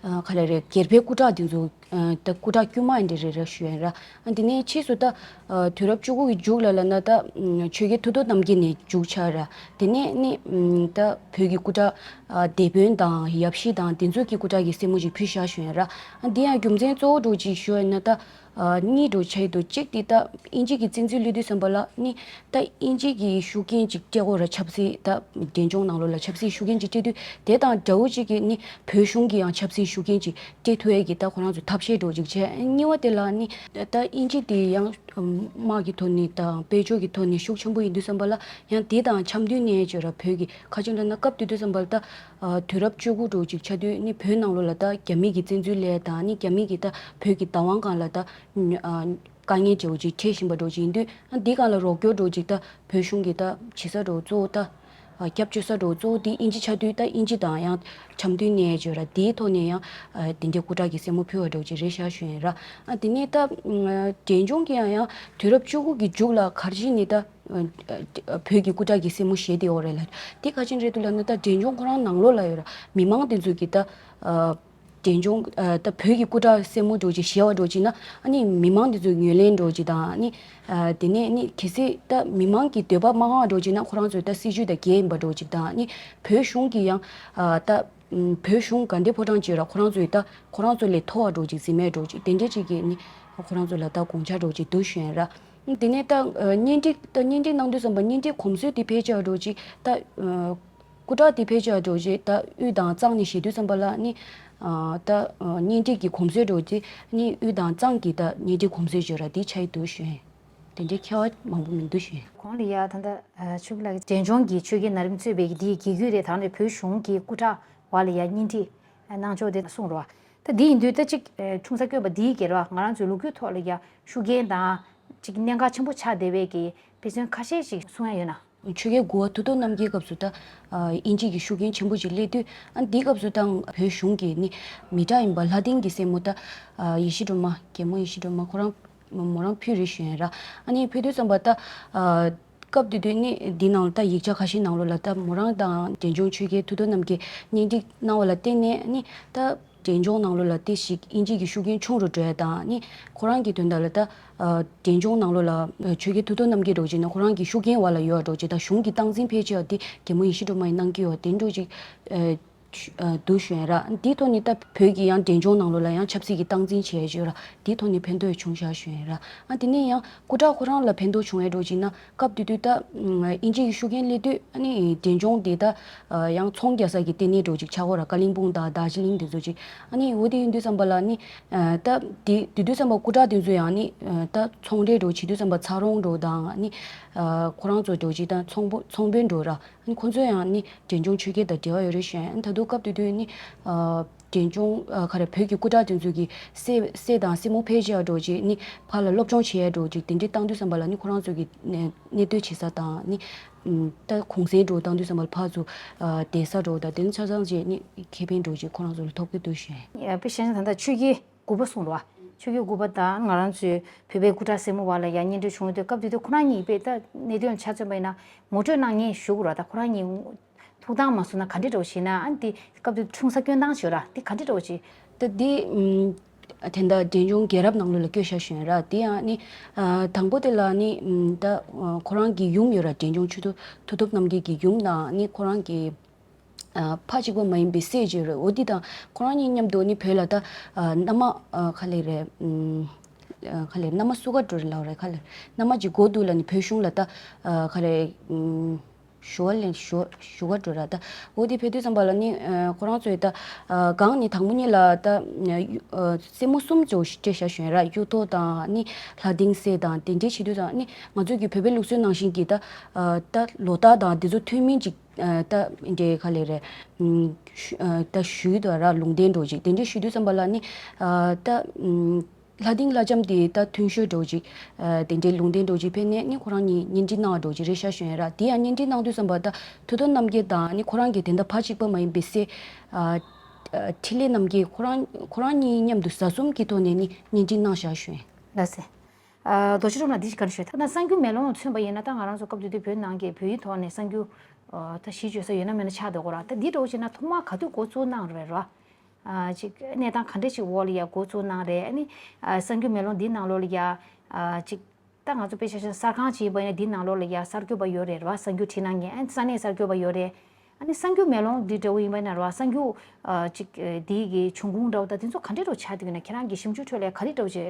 ཨ་ག་རེ་རེད། སྒེར་པའི་སྐུ་དྲག་དེ་ཚོ་ཨ་ད་སྐུ་དྲག་དཀྱུས་མ་འདི་རེ་རེ་ཞུ་ཡིན་ར། ཨ་དེ་ནས་ཕྱིས་སུ་ད་ཨ་དུས་རབས་བཅུ་དགུ་གི་མཇུག་ལ་ལབ་ན་ད་ཨ་ཆོས་རྒྱལ་ཐུགས་སྟོབས་རྣམ་རྒྱལ་ནས་མཇུག་ཆགས་ར། དེ་ནས་ནི་ཨ་ད་བོད་ཀྱི་སྐུ་དྲག་ཨ་སྡེ་དཔོན་དང་ཡབ་གཞིས་དང་དེ་ཚོ་གི་སྐུ་དྲག་གི་སྲས་མོ་ཅིག་ཕུལ་བཞག་ཞུ་ཡིན་ར། ཨ་འདི་ཡང་རྒྱུ་མཚན་གཙོ་བོ་འདྲ་ཅིག་ཞུ་ཡིན་ན་ད། ཨ་གཉིས་འདྲ་ཆགས་ཡོད་འདུག་གཅིག་དེ་ད་དབྱིན་ཇི་གི་བཙན་འཛུལ་སླེབས་དུས་ཙམ་པ་ལ་ནི་ད་དབྱིན་ཇི་གི་ཤུགས་རྐྱེན་ཅིག་སྤྲད་དགོས་ར། ཆབ་སྲིད་ད་འབྲས་ལྗོངས་ནང་ལོགས་ལ་ཆབ་སྲིད་ཤུགས་རྐྱེན་ཅིག་སྤྲད་དུས་དེ་དང་འདྲ་བོ་ཅིག་གིས་ནི་བོད་གཞུང་གིས་ཡང་ཆབ་སྲིད་ཤུགས་རྐྱེན་ཅིག་སྤྲད་ཐུབ་ཡས་ཀྱི་ད་ཁོ་རང་ཚོ་ཐབས་ཤེས་འདྲ་ཅིག་བྱས། གཉིས་པ་དེ་ལ་ནི་ད་དབྱིན་ཇི་དེ་ཡང་དམག་གི་ཐོག་ནས་དང་དཔལ་འབྱོར་གྱི་ཐོག་ནས་ཤུགས་ཆེན་པོ་ཡིན་དུས་ཙམ་པ་ལ་ཡང་དེ་དང་འཆམ་མཐུན་གནས་ཡས་བྱས་ར། བོད་ཀྱི་ཁ་ཆེམས་ལབ་ན་སྐབས་དེ་དུས་ཙམ་པ་ལ་ད། ཨ་དུས་རབས་བཅུ་དགུ་འདྲ་ཅིག་ཆགས་དུས་ནི་བོད་ནང་ལོགས་ལ་ད་རྒྱ་མི་གི་བཙན་འཛུལ་སླེབས་དང་ནི་རྒྱ་མི་གི་ད་བོད་ཀྱི་བདག་དབང་སྒང་ལ་ད་ཨ་དཀའ་ངལ་འདྲ་ཅིག་འཕྲད་བཞིན་པ་འདྲ་ཅིག་ཡིན་དུས། ཨ་འདི་སྒང་ལ་རོགས་སྐྱོར་འདྲ་ཅིག་ད་བོད་གཞུང་གི་ད་བྱེད་ས་འདྲ་གཙོ་བོ་ད་ཨ་སྐྱབས་བཅོལ་ས་འདྲ་གཙོ་བོ་དེ་དབྱིན་ཇི་ཆགས་དུས། ད་དབྱིན་ཇི་དང་ཡང་འཆམ་མཐུན་གནས་བྱས་ར། དེའི་ཐོག་ནས་ཡང་ཨ་དེ་འདྲའི་སྐུ་དྲག་གི་སྲས་མོ་ཕུལ་བ་འདྲ་ཅིག་རེད་ཤག་ཞུ་ཡིན་ར། ཨ་དེ་ནས་ད་ཨ་འབྲས་ལྗོངས་ཀྱི་ཡང་ཡང་དུས་རབས་བཅུ་དགུ་གི་མཇུག་ལ་ག་རེ་བྱས་ནས་ད། ཨ་བོད་ཀྱི་སྐུ་དྲག་གི་སྲས་མོ་བཞེས་བསྡད་ཡོད་རེད་ལ། དེ་ག་ཅི་རེད་འདུག་ལབ་ན་ད་འབྲས་ལྗོངས་ཁོ་རང་ནང་ལོགས་ལ་ཡོད་ར། མི་མང་དེ་ཚོ་གིས་ད་ཨ་འབྲས་ལྗོངས་ཨ་ད་བོད་ཀྱི་སྐུ་དྲག་སྲས་མོ་འདྲ་ཅིག་བཞེས་པ་འདྲ་ཅིག་ན། ཨ་ནི་མི་མང་དེ་ཚོས་ངོས་ལེན་འདྲ་ཅིག་དང་། ཨ་ནི་ཨ་དེ་ནས་ནི་གལ་སྲིད་ད་མི་མང་གི་འདོད་པ་མ་ཁེངས་པ་འདྲ་ཅིག་ན་ཁོ་རང་ཚོས་ད་སྲིད་ཇུས་དང་འགལ་ཡིན་པ་འདྲ་ཅིག་དང་། ཨ་ནི་བོད་གཞུང་གིས་ཡང་ཨ་ད་བོད་གཞུང་དགའ་ལྡན་ཕོ་བྲང་ཅིག་ར། ཁོ་རང་ཚོས་ད་ཁོ་རང་ཚོ་ལས་མཐོ་བ་འདྲ་ཅིག་འཛིན་མེད་འདྲ་ཅིག་དེ་འདྲ་ཅིག་གིས་ནི་ཁོ་རང་ཚོ་ལ་ད་དགོངས་འཆར་འདྲ་ཅིག་འདུག་ཞུ་ཡིན་ར། དེ་ནས་ད་ཨ་གཉེན་སྒྲིག་ད་གཉེན་སྒྲིག་གནང་དུས་ཙམ་པ་གཉེན་སྒྲིག་གོམས་སྲོལ་དེ་ཕལ་ཆེར་འདྲ་ཅིག་ད་ཨ་སྐུ་དྲག་དེ་ཕལ་ཆེར་འདྲ་ཅིག་ད་དབུས་དང་གཙང་ནས་བཞེས་དུས་ཙམ་པ་ལ་ནི་ཨ་ད་ཨ་གཉེན་སྒྲིག་གི་གོམས་སྲོལ་འདྲ་ཅིག་ནི་དབུས་དང་གཙང་གི་ད་གཉེན་སྒྲིག་གོམས་སྲོལ་ཅིག་ར། དེ་ཆགས་ཡོད་འདུག་ཞུ་ཡིན། དེ་འདྲའི་ཁྱད་པར་མང་པོ་མི་འདུག་ཞུ་ཡིན། གོང་ལ་ཡ་ད་ལྟ་ཨ་ཆོས་སྐྱིད་ལགས་ཀྱིས་འབྲས་ལྗོངས་ཀྱི་ཆོས་རྒྱལ་ན་རིམ་གཙོས་པའི་འདིའི་རྒྱལ་བརྒྱུད་རེད། ད་རེས་བོད་གཞུང་གི་སྐུ་དྲག་བར་ལ་ཡ་གཉེན་སྒྲིག་གནང་ཕྱོགས་དེ་གསུངས་རོགས། ད་འདི་ཡིན་དུས་ད་ཅིག་ཨ་འཁྲུངས་ས་བསྐོས་པ་འདིའི་སྒེར་བ་ང་རང་ཚོའི་ལོ་རྒྱུས་ཐོག་ལ་ཡ་ཤུགས་རྐྱེན་དང་ཅིག་གནད་འགག་ཆེན་པོ་ཆགས་བསྡད་པའི་གི་དཔེ་མཚོན་ཁ་ཤས་ཤིག་གསུང་ཡ་ཡོད་ན། ཆོས་རྒྱལ་དགུ་པ་མཐུ་སྟོབས་རྣམ་རྒྱལ་སྐབས་སུ་ད་ཨ་དབྱིན་ཇི་གི་ཤུགས་རྐྱེན་ཆེན་པོ་ཅིག་སླེབས་དུས། ཨ་འདིའི་སྐབས་སུ་ད་བོད་གཞུང་གིས་ནི་མི་དྲག་ཡིན་པ་ལྷ་སྡིངས་ཀྱི་སྲས་མོ་ད་ཨ་ཡེ་ཤེས་སྒྲོལ་མ། རྒྱལ་མོ་ཡེ་ཤེས་སྒྲོལ་མ་ཁོ་རང་མོ་རང་ཕུལ་རེད་ཞུ་ཡིན་ར། ཨ་ནི་ཕུལ་དུས་ཙམ་པ་ད་ཨ་སྐབས་དེ་དུས་ནི་འདི་ནང་ལ་ད་ཡིག་ཆ་ཁ་ཤས་ནང་ལོགས་ལ་ད་མོ་རང་དང་འབྲས་ལྗོངས་ཆོས་རྒྱལ་མཐུ་སྟོབས་རྣམ་རྒྱལ་གཉེན་སྒྲིག་གནང་བ་ལ་བརྟེན་ནས་ནི་ད་འབྲས་ལྗོངས་ནང་ལོགས་ལ་དེ་ཞིག་དབྱིན་ཇི་གི་ཤུགས་རྐྱེན་ཆུང་རུ་འགྲོ་ཡ་དང་། ནི་ཁོ་རང་གི་དོན་དག་ལ་ད་ཨ་འབྲས་ལྗོངས་ནང་ལོགས་ལ་ཨ་ཆོས་རྒྱལ་མཐུ་སྟོབས་རྣམ་རྒྱལ་འདྲ་ཅིག་ན་ཁོ་རང་གི་ཤུགས་རྐྱེན་བར་ལ་ཡོད་འདྲ་ཅིག་དང་གཞུང་གི་སྟངས་འཛིན་ཕལ་ཆེ་བ་དེ་རྒྱལ་མོ་ཡེ་ཤེས་སྒྲོལ་མ་ཡིས་གནང་གི་ཡོད་དེ་འདྲ་ཅིག་ཨ་ཨ་འདུག་ཞུ་ཡིན་ར། འདིའི་ཐོག་ནས་ད་བོད་ཀྱི་ཡང་འབྲས་ལྗོངས་ནང་ལོགས་ལ་ཡང་ཆབ་སྲིད་ཀྱི་སྟངས་འཛིན་བྱས་ཡོད་ར། འདིའི་ཐོག་ནས་ཕན་ཐོགས་བྱུང་ཤག་ཞུ་ཡིན་ར། ཨ་དེ་ནས་ཡང་སྐུ་དྲག་ཁོ་རང་ལ་ཕན་ཐོགས་བྱུང་ཡོད་འདྲ་ཅིག་ན། སྐབས་དེ་དུས་ད་ཨ་དབྱིན་ཇི་ཡི་ཤུགས་རྐྱེན་སླེབས་དུས་ཨ་ནི་འབྲས་ལྗོངས་དེ་ད་ཨ་ཡང་ཚོང་རྒྱག་ས་ཀྱི་ལྟེ་གནས་འདྲ་ཅིག་ཆགས་ཡོད་ར། ཀ་ལིང་སྤུང་དང་དར་ཇི་ལིང་དེ་ཚོ་ཅིག་ཨ་ནི་འོ་དེ་ཡིན་དུས་ཙམ་པ་ལ་ནི་ཨ་ད་དེ་དེ་དུས་ཙམ་པ་སྐུ་དྲག་དེ་ཚོ་ཡང་ནི་ཨ་ད་ཚོང་འབྲེལ་འདྲ་བྱེད་དུས་ཙམ་པ་ཚ་རོང་འདྲ་དང་ནི་ཨ་ཁོ་རང་ཚོ་འདྲ་ཅིག་ད་ཚོང་པོ་ཚོང་དཔོན་འདྲ་ར། ཁོ་ཚོ་ཡང་ནི་འབྲས་ལྗོངས་ཆོས་རྒྱལ་དང་འབྲེལ་བ་ཡོད་རེད་ཞུ་ཡིན། ད་དུང་སྐབས་དེ་དུས་ནི་ཨ་འབྲས་ལྗོངས་ཨ་ག་རེ་བོད་ཀྱི་སྐུ་དྲག་དེ་ཚོ་གི་སྲས་སྲས་དང་སྲས་མོ་ཕལ་ཆེ་བ་འདྲ་ཅིག་ནི་ཕར་ལ་སློབ་སྦྱོང་བྱེད་ཡ་འདྲ་ཅིག་དེ་འདྲ་བཏང་དུས་ཙམ་པ་ལ་ནི་ཁོ་རང་ཚོ་གི་གནས་གནས་སྡོད་བྱེད་ས་དང་ནི་ཨམ་ད་གུང་སེང་འདྲ་བཏང་དུས་ཙམ་པ་ལ་ཕར་ཚུར་ཨ་བསྡད་ས་འདྲ་དང་དེ་ནི་ཆ་ཚང་བྱས་ནི་ཁེ་ཕན་འདྲ་ཅིག་ཁོ་རང་ཚོ་ལ་ཐོབ་ཀྱི་འདུག་ཞུ་ཡིན། ཡ་དཔེ་བཤད་ན་ད་ལྟ་ཆོས་རྒྱལ་དགུ་པ་གསུངས་རོགས། ཆོས་རྒྱལ་དགུ་པ་དང་ང་རང་ཚོའི་བོད་པའི་སྐུ་དྲག་སྲས་མོ་བར་ལ་ཡང་གཉེན་སྒྲིག་བྱུང་ཡོད་དུས་སྐབས་དེ་དུས་ཁོ་རང་གཉིས་དཔེ་ད་གནད་དོན་ཆ་མཚོན་པ་ཡིན་ན་ངོ་སྤྲོད་གནང་མཁན་ཞུ་དགོས་ར། ད་ཁོ་རང་གཉིས་ཐུགས་དམ་མ་བསྲུངས་ན་ག་འདྲ་འདྲ་བོ་ཞིག་ན། ཨ་ནི་དེ་སྐབས་དེ་འཁྲུངས་ས་སྐྱོན་སྟངས་ཞུ་ར་དེ་ག་འདྲ་འདྲ་བོ་ཞིག་ད་དེ་ཨམ་དེ་འདྲ་འབྲས་ལྗོངས་རྒྱལ་རབས་ནང་ལོགས་ལ་བཀོད་བཞག་ཞུ་ཡིན་ར། དེ་ཡང་ནི་ཨ་དང་པོ་དེ་ལ་ནི་ཨམ་ད་ཨ་ཁོ་རང་གི་ཡུམ་ཡོད་ར། འབྲས་ལྗོངས་ཆོས་རྒྱལ་མཐུ་སྟོབས་རྣམ་རྒྱལ་གྱི་ཡུམ་དང་ནི་ཁོ་རང་གི་ཨ་ཕ་གཅིག་པ་མ་ཡིན་པའི་སྲས་ཅིག་རེད། འོ་དེ་དང་ཁོ་རང་གཉིས་མཉམ་དུ་ནི་བོད་ལ་ད་ཨ་མནའ་མ་ཨ་ག་རེ་རེད། ཨམ་ཨ་ག་རེ་མནའ་མ་བསུ་ག་འགྲོ་རེད་ལབ་རེད། ག་རེ་མནའ་མ་ཅིག་དགོས་འདུག་ལབ་ནི་བོད་གཞུང་ལ་ད་ཨ་ག་རེ་ཨམ་ཞུ་བ་ལེན་ཞུ་ཞུ་ག་འགྲོ་ར། ད་འོ་དེ་ཕེབས་དུས་ཙམ་པ་ལ་ནི་ཨ་ཁོ་རང་ཚོས་ད་ཨ་གང་ནི་དང་པོ་ཉིད་ལ་ད་ཨ་སྲས་མོ་གསུམ་ཅིག་སྤྲད་བཞག་ཞུ་ཡིན་ར། གཡུ་ཐོག་དང་ནི་ལྷ་སྡིངས་སྲས་དང་དེ་འདྲའི་བྱེད་དུས་ཙམ་ནི་ང་ཚོའི་གི་བོད་པའི་ལུགས་སྲོལ་ནང་བཞིན་གྱི་ད་ཨ་ད་ལོ་རྟགས་དང་དེ་ཚོ་མཐུན་མིན་ཅིག་ཨ་ད་འདྲའི་ག་རེ་རེད། ཨམ་ཞུ་ཨ་ད་ཞུས་འདུག་ར། ལུང་བསྟན་འདྲ་ཅིག་དེ་འདྲའི་ཞུ་དུས་ཙམ་པ་ལ་ནི་ཨ་ད་ཨམ་ལྷ་སྡིངས་ལྷ་ལྕམ་དེ་ད་མཐུན་ཤོས་འདྲ་ཅིག་ཨ་དེ་འདྲའི་ལུང་བསྟན་འདྲ་ཅིག་ཕེབས་ནས་ནི་ཁོ་རང་གཉིས་གཉེན་སྒྲིག་གནང་བ་འདྲ་ཅིག་རེད་ཤག་ཞུ་ཡིན་ར། དེ་ཡང་གཉེན་སྒྲིག་གནང་དུས་ཙམ་པ་ད་མཐུ་སྟོབས་རྣམ་རྒྱལ་དང་ནི་ཁོ་རང་གི་དེ་འདྲ་ཕ་གཅིག་པ་མ་ཡིན་པའི་སྲས་ཨ་ཨ་འཕྲིན་ལས་རྣམ་རྒྱལ་ཁོ་རང་ཁོ་རང་གཉིས་མཉམ་དུ་བཟའ་གསུམ་གྱི་ཐོག་ནས་ནི་གཉེན་སྒྲིག་གནང་བཞག་ཞུ་ཡིན། ལགས་སེ། ཨ་རྡོ་རྗེ་སྒྲོལ་མ་ལགས་འདི་ཞིག་བཀའ་འདྲི་ཞུ། ད་ལྟ་གསར་འགྱུར་མེ་ལོང་ལ་མཚོན་པ་ཡིན་ན་ད་ང་རང་ཚོ་སྐབས་དེ་དུས་བོད་ནང་གི་བོད་ཡིག་ཐོག་ནས་གསར་འགྱུར་ཨ་ད་གཞི་བཅོལ་ས་ཡོད་ན་མེད་ན་ཆགས་འདུག་གོ་ར། ད་འདི་འདྲ་བོ་བྱས་ན་ཐོག་མར་ག་དུས་འགོ་བཙུགས་གནང་རེད་ར། ཨ་ཅིག་གནས་སྟངས་ག་འདྲ་ཞིག་འོག་ལ་ཡ་འགོ་བཙུགས་གནང་རེད། ཨ་ནི་ཨ་གསར་འགྱུར་མེ་ལོང་འདི་ནང་ལོགས་ལ་ཡ་ཨ་ཅིག་ད་ང་ཚོ་དཔེ་ཆ་བཞག་ན་གསར་ཁང་ཅིག་ཡིན་པ་ཡིན་ན་འདི་ནང་ལོགས་ལ་ཡ་གསར་འགོད་པ་ཡོད་རེད་ར། གསར་འགྱུར་བྲིས་གནང་མཁན་ཨ་ནི་ས་གནས་གསར་འགོད་པ་ཡོད་རེད། ཨ་ནི་གསར་འགྱུར་མེ་ལོང་འདི་འདྲ་བོ་ཡིན་པ་ཡིན་ན་ར་གསར་འགྱུར་ཨ་ཅིག་ཨ་འདི་གི་འབྱུང་ཁུངས་འདྲ་བོ་ད་དེ་ཚོ་ག་འདྲ་འདྲ་བོ་ཆགས་འདུག་ན་ཁྱེད་རང་གི་ཞིབ་འཇུག་ཁྲོད་ལ་ག་རེ་འདྲ་བོ་ཅིག་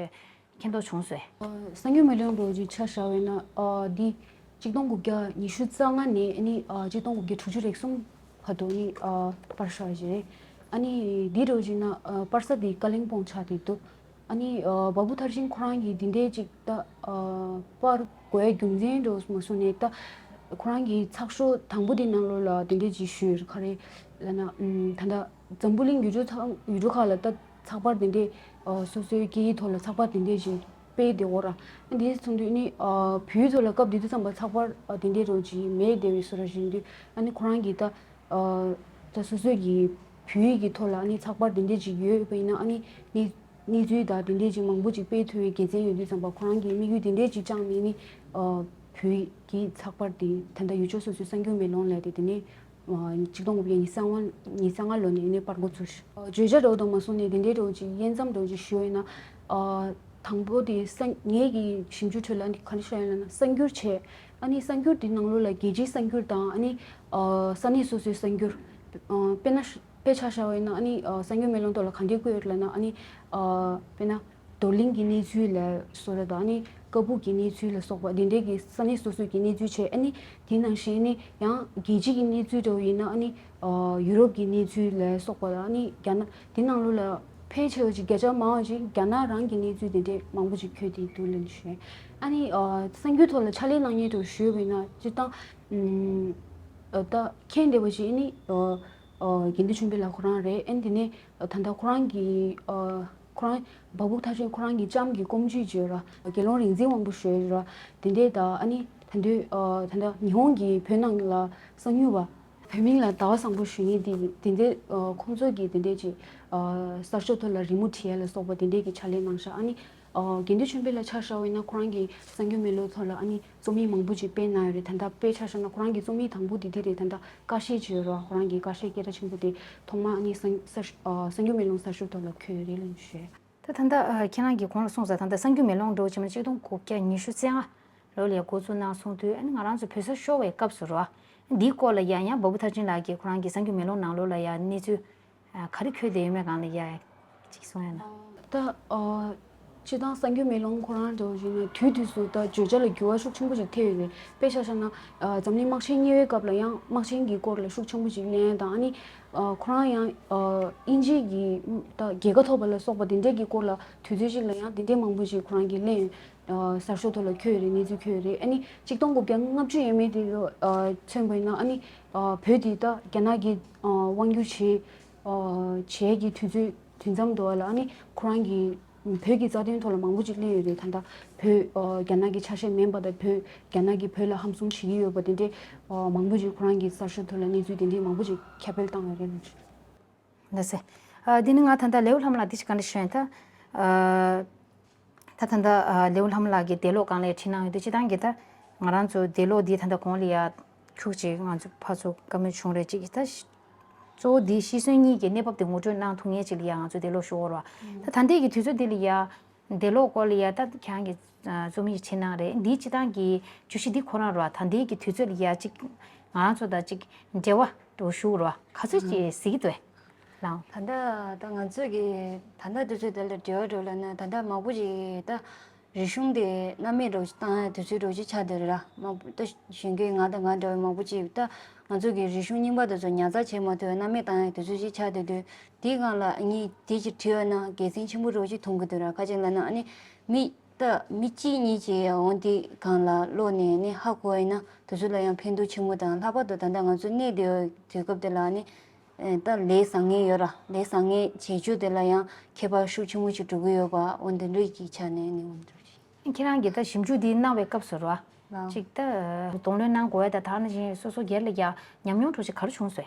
མཁྱེན་རྟོགས་བྱུང་སོང་། ཨ་གསར་འགྱུར་མེ་ལོང་འདྲ་བོ་ཅིག་ཆ་བཞག་པ་ཡིན་ན་ཨ་འདི་གཅིག་སྟོང་དགུ་བརྒྱ་ཉི་ཤུ་རྩ་ལྔ་ནས་ཨ་ནི་ཨ་གཅིག་སྟོང་དགུ་བརྒྱ་དྲུག་ཅུ་རེ་གསུམ་བར་དུ་ནི་ཨ་པར་ཤ་ཞིག་རེད། ཨ་ནི་འདི་འདྲ་བོ་ཅིག་ན་ཨ་པར་ས་འདི་ཀ་ལིང་པོང་ཆགས་བསྡད་འདུག་ཨ་ནི་ཨ་བ་བུ་ཐར་ཅིན་ཁོ་རང་གིས་འདི་འདྲའི་ཅིག་ད་ཨ་པར་དགོས་རྒྱུ་མཚན་འདྲ་བོ་མ་གསུངས་ནས་ད་ཁོ་རང་གི་ཚགས་ཤོག་དང་པོ་དེ་ནང་ལོགས་ལ་འདི་འདྲའི་ཅིག་ཞུས་ག་རེ་ལབ་ན་ཨམ་ད་ལྟ་འཛམ་བུ་གླིང་ཡུལ་གྲུ་ཚང་ཡུལ་གྲུ་ཁག་ལ་ད་ཚགས་པར་འདི་འདྲའི་ཨ་སོ་སོའི་སྐད་ཡིག་ཐོག་ལ་ཚགས་པར་འདི་འདྲའི་ཅིག་སྤེལ་བསྡད་ཡོད་ར། འདི་མཚུངས་དུས་ནི་ཨ་བོད་ཡིག་ཐོག་ལ་སྐབས་དེ་དུས་ཙམ་པ་ཚགས་པར་ཨ་དེ་འདྲའི་རོ་ཅིག་མེད་བསྡད་པའི་བཟོ་འདྲ་ཞིག་ཡིན་དུས་ཨ་ནི་ཁོ་རང་གིས་ད་ཨ་ད་སོ་སོའི་གི་བོད་ཡིག་གི་ཐོག་ལ་ཨ་ནི་ཚགས་པར་དེ་འདྲའི་ཅིག་ཡོད་པ་ཡིན་ན་ཨ་ནི་གནས་གནས་ཚུལ་དང་དེ་འདྲའི་ཅིག་མང་པོ་ཅིག་སྤེལ་ཐུབ་པའི་དགེ་མཚན་ཡོད་དུས་ཙམ་པ་ཁོ་རང་གིས་དམིགས་ཡུལ་དེ་འདྲའི་ཅིག་བཅངས་ནས་ནི་ཨ་བོད་ཡིག་གི་ཚགས་པར་དེ་ད་ལྟ་ཡུལ་ཕྱོགས་སོ་སོའི་གསར་འགྱུར་མེ་ལོང་ལས་དེ་དེ་ནས་ཨ་གཅིག་སྟོང་དགུ་བརྒྱ་ཉི་ཤུ་རྩ་ལྔ་ཉི་ཤུ་རྩ་ལྔ་ལོ་ནས་ནི་པར་འགོ་ཚུགས་ཤིང་། བརྗོད་བྱ་འདྲ་བོ་དང་མ་སོང་ནས་དེ་འདྲའི་འདྲ་བོ་ཅིག་དབྱེ་མཚམས་འདྲ་བོ་ཅིག་ཞུ་བ་ཡིན་ན། ཨ་དང་པོ་དེ་ས་ངེད་ཀྱི་ཞིབ་འཇུག་ཁྲོད་ལ་ནི་ག་རེ་ཤར་ཡོད་ལབ་ན་གསར་འགྱུར་བྱས། ཨ་ནི་གསར་འགྱུར་དེ་ནང་ལོགས་ལ་རྒྱལ་སྤྱིའི་གསར་འགྱུར་དང་ཨ་ནི་ཨ་ས་གནས་སོ་སོའི་གསར་འགྱུར། ཨ་དཔེར་ན་དཔེ་ཆ་བཞག་པ་ཡིན་ན་ཨ་ནི་ཨ་གསར་འགྱུར་མེ་ལོང་ཐོག་ལ་ག་འདྲས་བཀོད་ཡོད་ལབ་ན་ཨ་ནི་ཨ་དཔེར་ན། རྡོར་གླིང་གི་གནས་ཚུལ་ལ་སོགས་པ་དང་ཨ་ནི་ཀ་སྦུག་གི་གནས་ཚུལ་ལ་སོགས་པ་དེ་འདྲའི་གི་ས་གནས་སོ་སོའི་གི་གནས་ཚུལ་བྱས། ཨ་ནི་དེ་ནང་བཞིན་ནི་ཡང་རྒྱལ་སྤྱི་གི་གནས་ཚུལ་འདྲ་བོ་ཡིན་ན་ཨ་ནི་ཨ་ཡུ་རོབ་ཀྱི་གནས་ཚུལ་ལ་སོགས་པ་དང་ཨ་ནི་རྒྱ་ནག་དེ་ནང་ལོགས་ལ་ཕལ་ཆེ་བ་ཅིག་བརྒྱ་ཆ་མང་བ་ཅིག་རྒྱ་ནག་རང་གི་གནས་ཚུལ་དེ་འདྲའི་མང་པོ་ཅིག་འཁོད་དེ་འདུག་ལབ་ནས་ཞུས། ཨ་ནི་ཨ་གསར་འགྱུར་ཐོག་ལ་ཕྱག་ལས་གནང་མཁན་འདྲ་བོ་ཞུས་པ་ཡིན་ན་སྤྱིར་བཏང་ཨ་ད་མཁྱེན་བསྡད་པ་ཅིག་ཨ་ནི་ཨ་ཨ་དགེ་འདུན་ཆོས་འཕེལ་ལགས་ཁོ་རང་རེད། ཨ་ནི་དེ་ནས་ད་ལྟ་ཁོ་རང་གི་ཨ་ཁོ་རང་བ་སྤུ་ཐར་ཅིན་ཁོ་རང་གི་ལྕམ་གྱི་སྐུ་མཆེད་ཅིག་ཡོད་ར། དགེ་སློང་རིག་འཛིན་དབང་པོ་ཞུ་ཡོད་ར། དེ་འདྲས་ད་ཨ་ནི་ད་དུང་ཨ་ད་ལྟ་ཉི་ཧོང་གི་བོད་ནང་ལ་གསང་མྱུལ་བ། བོད་མིང་ལ་ཟླ་བ་བཟང་པོ་ཞུ་མཁན་དེ་དེ་འདྲས་ཨ་ཁོང་ཚོ་གི་དེ་འདྲས་ཅིག་ཨ་གསར་ཤོག་ཐོག་ལ་རི་མོ་བྲིས་ཡ་ལ་སོགས་པ་དེ་འདྲས་ཀྱི་ཕྱག་ལས་གནང་ཤག་ཨ་ནི་ཨ་དགེ་འདུན་ཆོས་འཕེལ་ལ་ཆ་བཞག་པ་ཡིན་ན་ཁོ་རང་གི་གསར་འགྱུར་མེ་ལོང་ཐོག་ལ་ཨ་ནི་རྩོམ་ཡིག་མང་པོ་ཅིག་སྤེལ་གནང་ཡོད་རེད། ད་ལྟ་དཔེ་ཆ་བཞག་ན་ཁོ་རང་གི་རྩོམ་ཡིག་དང་པོ་དེ་དེ་རེད། ད་ལྟ་ཀ་ཤེད་ཅིག་ཡོད་རེད་བ། ཁོ་རང་གི་ཀ་ཤེད་སྐད་གྲགས་ཆེན་པོ་དེ་ཐོག་མ་ཨ་ནི་གསར་གསར་ཨ་གསར་འགྱུར་མེ་ལོང་གསར་ཤོག་ཐོག་ལ་འཁོད་ཡོད་རེད་ལབ་ཞུས། ད་ད་ལྟ་ཨ་ཁྱེད་རང་གིས་གོང་ལ་གསུངས་ས་ད་ལྟ་གསར་འགྱུར་མེ་ལོང་འདྲ་བོ་ཅིག་མ་གཅིག་སྟོང་དགུ་བརྒྱ་ཉི་ཤུ་རྩ་ལྔ་ལོ་ལ་འགོ་བཙུགས་གནང་སོང་དུས་ཨ་ནི་ང་རང་ཚོ་བོད་ས་ཤོར་བའི་སྐབས་སུ་རེད་བ། འདིའི་སྐོར་ལ་ཡང་ཡང་བ་སྤུ་ཐར་ཅིན་ལགས་ཀྱིས་ཁོ་རང་གི་གསར་འགྱུར་མེ་ལོང་ནང་ལོགས་ལ་ཡང་གནས་ཚུལ་ཨ་ག་རེ་འཁོད་བསྡད་ཡོད་མེད་སྒང་ལ་ཡ་གཅིག་གསུང་ཡ་ན། ད་ཨ་སྤྱིར་བཏང་གསར་འགྱུར་མེ་ལོང་ཁོ་རང་འདྲ་བོ་ཞིག་ན་དུས་དུས་སུ་ད་བརྗོད་བྱ་ལ་འགྱུར་བ་ཤུགས་ཆེན་པོ་ཞིག་ཐེབས་ཡོད་རེད། དཔེ་ཆ་བཞག་ན་ཨ་འཛམ་གླིང་དམག་ཆེན་གཉིས་པའི་སྐབས་ལ་ཡང་དམག་ཆེན་གྱི་སྐོར་ལ་ཤུགས་ཆེན་པོ་ཞིག་གླེང་ཡ་དང་ཨ་ནི་ཨ་ཁོ་རང་ཡང་ཨ་དབྱིན་ཇི་གི་ད་རྒྱལ་ཁ་ཐོབ་པ་ལ་སོགས་པ་དེ་འདྲས་ཀྱི་སྐོར་ལ་དུས་ཚོད་ཅིག་ལ་ཡང་དེ་འདྲས་མང་པོ་ཞིག་ཁོ་རང་གིས་གླེང་ཡོད། ཨ་གསར་ཤོག་ཐོག་ལ་འཁོད་ཡོད་རེད། གནས་ཚུལ་འཁོད་ཡོད་རེད། ཨ་ནི་གཅིག་སྟོང་དགུ་བརྒྱ་ལྔ་བཅུ་ཡས་མས་དེ་ལ་ཨ་མཚོན་པ་ཡིན་ན་ཨ་ནི་ཨ་བོད་འདི་ད་རྒྱ་ནག་གིས་ཨ་དབང་བསྒྱུར་བྱས་ཨ་བྱས་ཀྱི་དུས་ཚོད་དུས་མཚམས་འདུག་བ་ལ་ཨ་ནི་ཁོ་རང་གིས་བོད་ཀྱི་རྩ་དོན་ཐོག་ལ་མང་པོ་ཅིག་གླེང་ཡོད་རེད། ད་ལྟ་བོད་ཨ་རྒྱ་ནག་གི་ཆ་ཤས་མིན་པ་དང་བོད་རྒྱ་ནག་གིས་བོད་ལ་ཧམ་བཟུང་བྱེད་ཀྱི་ཡོད་པ་དེ་འདྲས་ཨ་མང་པོ་ཅིག་ཁོ་རང་གི་གསར་ཤོག་ཐོག་ལ་གནས་ཚུལ་དེ་འདྲས་མང་པོ་ཅིག་ཁྱབ་སྤེལ་བཏང་ཡོད་རེད། ལགས་སེ། ཨ་འདི་ནི་ང་ད་ལྟ་ལེའུ་ལྷ་མོ་ལགས་འདི་ཅིག་ག་འདྲ་ཞུ་ཡིན་ད། ཨ་ད་ད་ལྟ་ཨ་ལེའུ་ལྷ་མོ་ལགས་ཀྱིས་འདས་ལོག་སྒང་ལ་བྲིས་གནང་ཡོད་དུས་སྤྱིར་བཏང་གི་ད་ང་རང་ཚོ་འདས་ལོག་འདི་ད་ལྟ་གོང་ལ་ཡ་ཁྱུག་ཅིག་ང་ཚོ་ཕར་ཚུར་བཀའ་མོལ་བྱུང་རེད་ཅིག་ད་གཙོ་བོ་འདི་ཤི་གསོན་གཉིས་ཀྱི་གནས་བབ་དེ་ངོ་སྤྲོད་གནང་ཐུབ་མཁན་ཅིག་ལ་ཡ་ང་ཚོ་འདས་ལོག་ཞུ་དགོས་རེད་བ། ད་ད་ལྟའི་གི་དུས་ཚོད་འདི་ལ་ཡ། འདས་ལོག་སྐོར་ལ་ཡ་ད་ཁྱེད་རང་གིས་ཨ་རྩོམ་ཡིག་བྲིས་གནང་རེད། འདིའི་སྤྱིར་བཏང་གི་བརྗོད་གཞི་འདི་ཁོ་རང་རེད་བ། ད་ལྟའི་གི་དུས་ཚོད་ལ་ཡ་གཅིག་ང་རང་ཚོ་དང་གཅིག་འབྲེལ་བ་འགྲོ་ཞུ་རེད་བ། ག་ཚོད་ཅིག་གཟིགས་འདུག་ལགས། ད་ལྟ་ད་ང་ཚོས་ཀྱི་ད་ལྟ་དུས་ཚོད་དེ་ལ་འབྲེལ་བ་འགྲོ་ལབ་ན་ད་ལྟ་མང་པོ་ཅིག་ད་རིག་གཞུང་དེ་སྣང་མེད་འགྲོ་བཏང་ཡ་དུས་ཚོད་འགྲོ་ཅིག་ཆགས་བསྡད་རེད་ར། མང་པོ་ད་གཞོན་སྐྱེས་ང་དང་ང་འདྲ་བའི་མང་པོ་ཅིག་ད་ང་ཚོ་གི་རིག་གཞུང་རྙིང་པ་དེ་ཚོ་ཉར་ཚགས་བྱེད་མ་ཐུབ་པའི་སྣང་མེད་བཏང་ཡ་དུས་ཚོད་ཅིག་ཆགས་བསྡད་དུས། དེའི་སྒང་ལ་ངས་དེ་ཅིག་བྲིས་ཡོད་ན་དགེ་མཚན་ཆེན་པོ་འདྲ་བོ་ཅིག་མཐོང་གི་འདུག་ར། ག་ཅིག་ལབ་ན་ཨ་ནི་མི་ད་མི་གཅིག་གཉིས་ཅིག་འོང་དེ་སྒང་ལ་ཀློག་ནས་ནི་ཧ་གོ་ཡིན་ན་དེ་ཚོ་ལ་ཡང་ཕན་ཐོགས་ཆེན་པོ་དང་། ལྷག་པར་དུ་ད་ལྟ་ང་ཚོ་གནས་དེ་དུས་སྐབས་དེ་ལ་ནི་ཨེ་ད་ལས་བཟང་ངན་ཡོད་ར། ལས་བཟང་ངན་བྱེད་ཕྱོགས་དེ་ལ་ཡང་ཁྱད་པར་ཤུགས་ཆེན་པོ་ཅིག་འགྲོ་གི་ཡོད་པ་འོ་དེ་འདྲ་གི་ཆ་ནས་ནི་འོ་འདྲ་ཅིག་ཁྱེད་རང་གིས་ད་ཞིབ་འཇུག་འདི་གནང་བའི་སྐབས་སུ་ར། ལགས། ཅིག་ད་གདོང་ལེན་གནང་དགོས་ཡ་ད་ད་ནི་བཞིན་སོ་སོ་སྒེར་ལ་ཡ་ཉམས་མྱོང་འདྲ་བོ་ཅིག་ག་རེ་བྱུང་སོང་།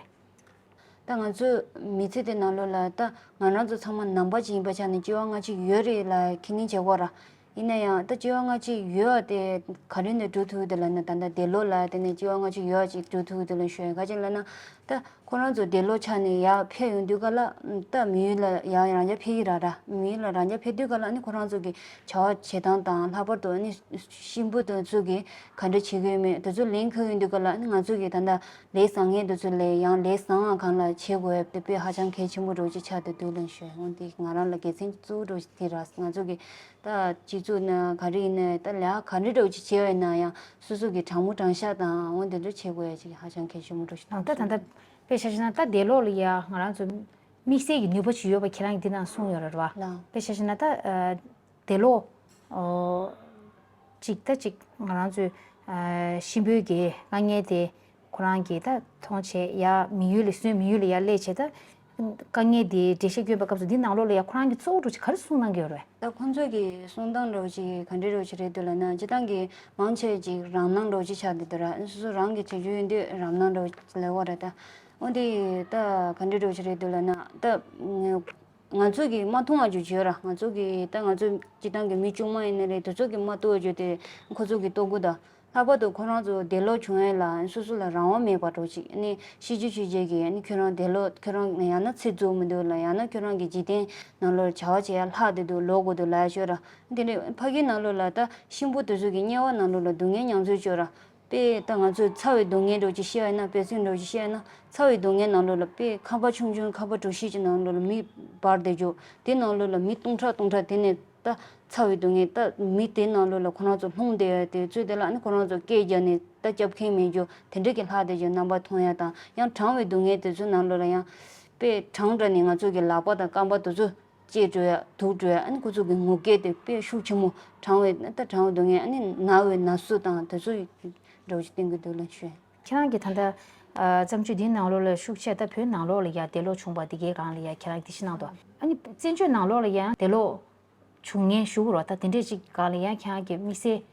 ད་ང་ཚོ་མི་ཚེ་དེ་ནང་ལོགས་ལ་ད་ང་རང་ཚོ་ཚང་མ་ནང་པ་ཅིག་ཡིན་པ་ཆ་ནས་སྐྱེ་བ་སྔ་ཕྱི་ཡོད་རེད་ལབ་ཁས་ལེན་བྱེད་དགོས་ར། ཡིན་ན་ཡང་ད་སྐྱེ་བ་སྔ་ཕྱི་ཡོད་དེ་ག་རེ་ནས་འགྲོ་ཐུབ་ཀྱི་འདུག་ལབ་ན། ད་ལྟ་འདས་ལོག་ལ་དེ་ནས་སྐྱེ་བ་སྔ་ཕྱི་ཡོད་ཅིག་འགྲོ་ཐུབ་ཀྱི་འདུག་ལབ་ཞུ་ཡ། ག་ཅིག་ལབ་ན་ད་ ཁོ་རང་ཚོ་འདས་ལོག་ཆགས་ནས་ཡར་ཕེབས་ཡོང་དུས་ག་ལ་ད་མི་ཡུལ་ལ་ཡང་རང་རྐྱ་ཕེབས་ཀྱི་ར་ར། མི་ཡུལ་ལ་རང་རྐྱ་ཕེབས་དུས་ག་ལ་ནི་ཁོ་རང་ཚོ་གི་བྱ་བ་བྱེད་སྟངས་དང་། ལྷག་པར་དུ་ནི་གཤིན་པོ་དེ་ཚོ་གི་ག་འདྲ་བྱེད་ཀྱི་ཡོད་མེད་དེ་ཚོ་ལན་ཁུར་ཡོང་དུས་ག་ལ་ནི་ང་ཚོ་གི་ད་ལྟ་ལས་བཟང་ངན་དེ་ཚོ་ལས་ཡང་ལས་བཟང་བ་གང་ལ་བྱེད་དགོས་ཡོད་དེ་དཔེ་ཧ་ཅང་གལ་ཆེན་པོ་འདྲ་བོ་ཅིག་ཆགས་བསྡད་འདུག་ལབ་ཤོད། འོན་ཏེ་ང་རང་ལ་དགེ་མཚན་གཙོ་བོ་འདྲ་བོ་ཅིག་དེ་ར། ང་ཚོ་གི་ད་སྤྱི་ཚོགས་ནང་ག་རེ་ཡིན་ནའི་ད་ལས་ག་འདྲ་འདྲ་བོ་ཅིག་བྱས་པ་ཡིན་ན་ཡང་སོ་སོ་གི་དྲང་མོ་དྲང་བཞག་དང་འོ་དེ་འདྲ་བྱེད་དགོས་ཡ་ཅིག་ཧ་ཅང་གལ་ཆེན་པོ་འདྲ་བོ་ཞིག་ད་ད་ལྟ་དཔེ་ཆ་བཞག་ན་ད་འདས་ལོག་ལ་ཡ་ང་རང་ཚོ་དམིགས་བསལ་གྱི་ནུས་པ་ཅིག་ཡོད་པ་ཁྱེད་རང་གིས་འདི་ནང་གསུངས་ཡོད་རེད་བ། ལགས། དཔེ་ཆ་བཞག་ན་ད་ཨ་འདས་ལོག་ཨོ་ཅིག་ད་ཅིག་ང་རང་ཚོའི་ཨ་གཤིན་པོའི་གི་དཀའ་ངལ་དེ་ཁོ་རང་གིས་ད་མཐོང་བྱས་ཡ་མི་ཡུལ་ལ་སོན། མི་ཡུལ་ལ་ཡ་སླེབས་བྱས་ད་དཀའ་ངལ་དེ་འགྲེལ་བཤད་སྐྱོན་པའི་སྐབས་སུ་འདི་ནང་ལོགས་ལ་ཡ་ཁོ་རང་གིས་གཙོ་བོ་འདྲ་ཅིག་ག་རེ་གསུང་གནང་གི་ཡོད་རེད། ད་ཁོང་ཚོས་ཀྱི་གསུང་སྟངས་འདྲ་བོ་ཅིག་ག་འདྲ་འདྲ་བོ་ཅིག་རེད་འདུག་ལབ་ན། སྤྱིར་བཏང་གི་མང་ཆེ་ཅིག་རང་སྣང་འདྲ་བོ་ཅིག་ཆགས་བསྡད་འདུག་ར། སོ་སོ་རང་གི་བྱེད་རྒྱུ་ཡོད་དུས་རང་སྣང་འདྲ་བོ་ཅིག་ལབ་དགོས་རེད་ད། འོན་ཏེ་ད་ག་འདྲ་འདྲ་བོ་ཅིག་རེད་འདུག་ལབ་ན་ད། ང་ཚོ་གིས་མ་མཐོང་བ་ཅིག་བརྗོད་ར། ང་ཚོ་གིས་ད་ང་ཚོ་སྤྱིར་བཏང་གི་མི་དཀྱུས་མ་ཡིན་ན་རེད། དེ་ཚོ་གིས་མ་མཐོང་བ་བརྗོད་དེ་ཁོ་ཚོ་གིས་མཐོང་གི་འདུག་ལྷག་པར་དུ་ཁོ་རང་ཚོ་འདས་ལོག་བྱུང་ཡས་ལ་སོ་སོ་ལ་རང་དབང་མེད་པ་འདྲ་བོ་ཅིག་ཨ་ནི་ཤི་རྒྱུ་ཤི་རྒྱུ་གི་ཨ་ནི་ཁྱོད་རང་འདས་ལོག་ཁྱོད་རང་ཡང་ན་ཚེ་རྫོགས་མི་འདུག་ལ་ཡང་ན་ཁྱོད་རང་གི་འཇིག་རྟེན་ནང་ལོགས་བྱ་བ་བྱེད་ཡ་ལྷག་བསྡད་འདུག་ལོག་དགོས་འདུག་ལབ་ཡ་ཅིག་ཡོད་ར། དེ་ནས་ཕ་གིའི་ནང་ལོགས་ལ་ད་གཤིན་པོ་དེ་ཚོ་གི་དམྱལ་བ་ནང་ལོགས་ལ་སྡུག་བསྔལ་མྱོང་ཚུལ་ཅིག་ཡོད་ར། དཔེ་ད་ང་ཚོས་ཚ་བའི་སྡུག་བསྔལ་འདྲ་བོ་ཅིག་བཤད་ཡ་ན། དཔེ་མཚོན་འདྲ་བོ་ཅིག་བཤད་ཡ་ན། ཚ་བའི་སྡུག་བསྔལ་ནང་ལོགས་ལ་དཔེ་ཁང་པ་ཆུང་ཆུང་ཁང་པ་གྲུ་བཞི་ཅིག་ནང་ལོགས་ལ་མི་འབར་བསྡད་རྒྱུ། དེ་ནང་ལོགས་ལ་མི་སྟོང་ཕྲག་སྟོང་ཕྲག་དེ་ནས་ད་ཚ་བའི་སྡུག་བསྔལ་ད་མི་དེ་ནང་ལོགས་ལ་ཁོ་རང་ཚོ་ལྷུང་བསྡད་ཡ་དེ་ཚོས་དེ་ལ་ཨ་ནི་ཁོ་རང་ཚོ་སྐད་རྒྱག་ནས་ད་སྐྱོབ་མཁན་མེད་རྒྱུ་དེ་འདྲ་གི་ལྷག་བསྡད་རྒྱུ་རྣམ་པ་མཐོང་ཡ་དང་། ཡང་གྲང་བའི་སྡུག་བསྔལ་དེ་ཚོའི་ནང་ལོགས་ལ་ཡང་དཔེ་གྲང་དྲགས་ནས་ང་ཚོ་གི་ལག་པ་དང་རྐང་པ་དེ་ཚོ་བཅད་འགྲོ་ཡ་དུག་འགྲོ་ཡ། ཨ་ནི་ཁོ་ཚོ་གི་ངུ་སྐད་དེ་དཔེ་ཤུགས་ཆེན་མོ། གྲང་བའི་ད་གྲང་བའི་སྡུག་བསྔལ། ཨ་ནི་ན་བའི་ན་ཟུག་དང་དེ་ཚོ་འདྲ་བོ་ཞིག་བསྟན་གྱི་འདུག་ལབ་ཤོད། ཁྱེད་རང་གིས་ད་ལྟ་ཨ་བརྩམས་ཆོས་འདིའི་ནང་ལོགས་ལ་ཤུགས་ཆེ་ད་བོད་ནང་ལོགས་ལ་ཡ་འདས་ལོག་བྱུང་བ་འདི་གའི་སྒང་ལ་ཡ་ཁྱེད་རང་གིས་འདི་ཞིག་གནང་འདུག་ཨ་ནི་བཙན་བྱོལ་ནང་ལོགས་ལ་ཡང་འདས་ལོག་བྱུང་མཁན་ཞུ་དགོས་རེད་བ། ད་དེ་འདྲས་ཅིག་སྒང་ལ་ཡ་ཁྱེད་རང་གིས་དམིགས་བསལ་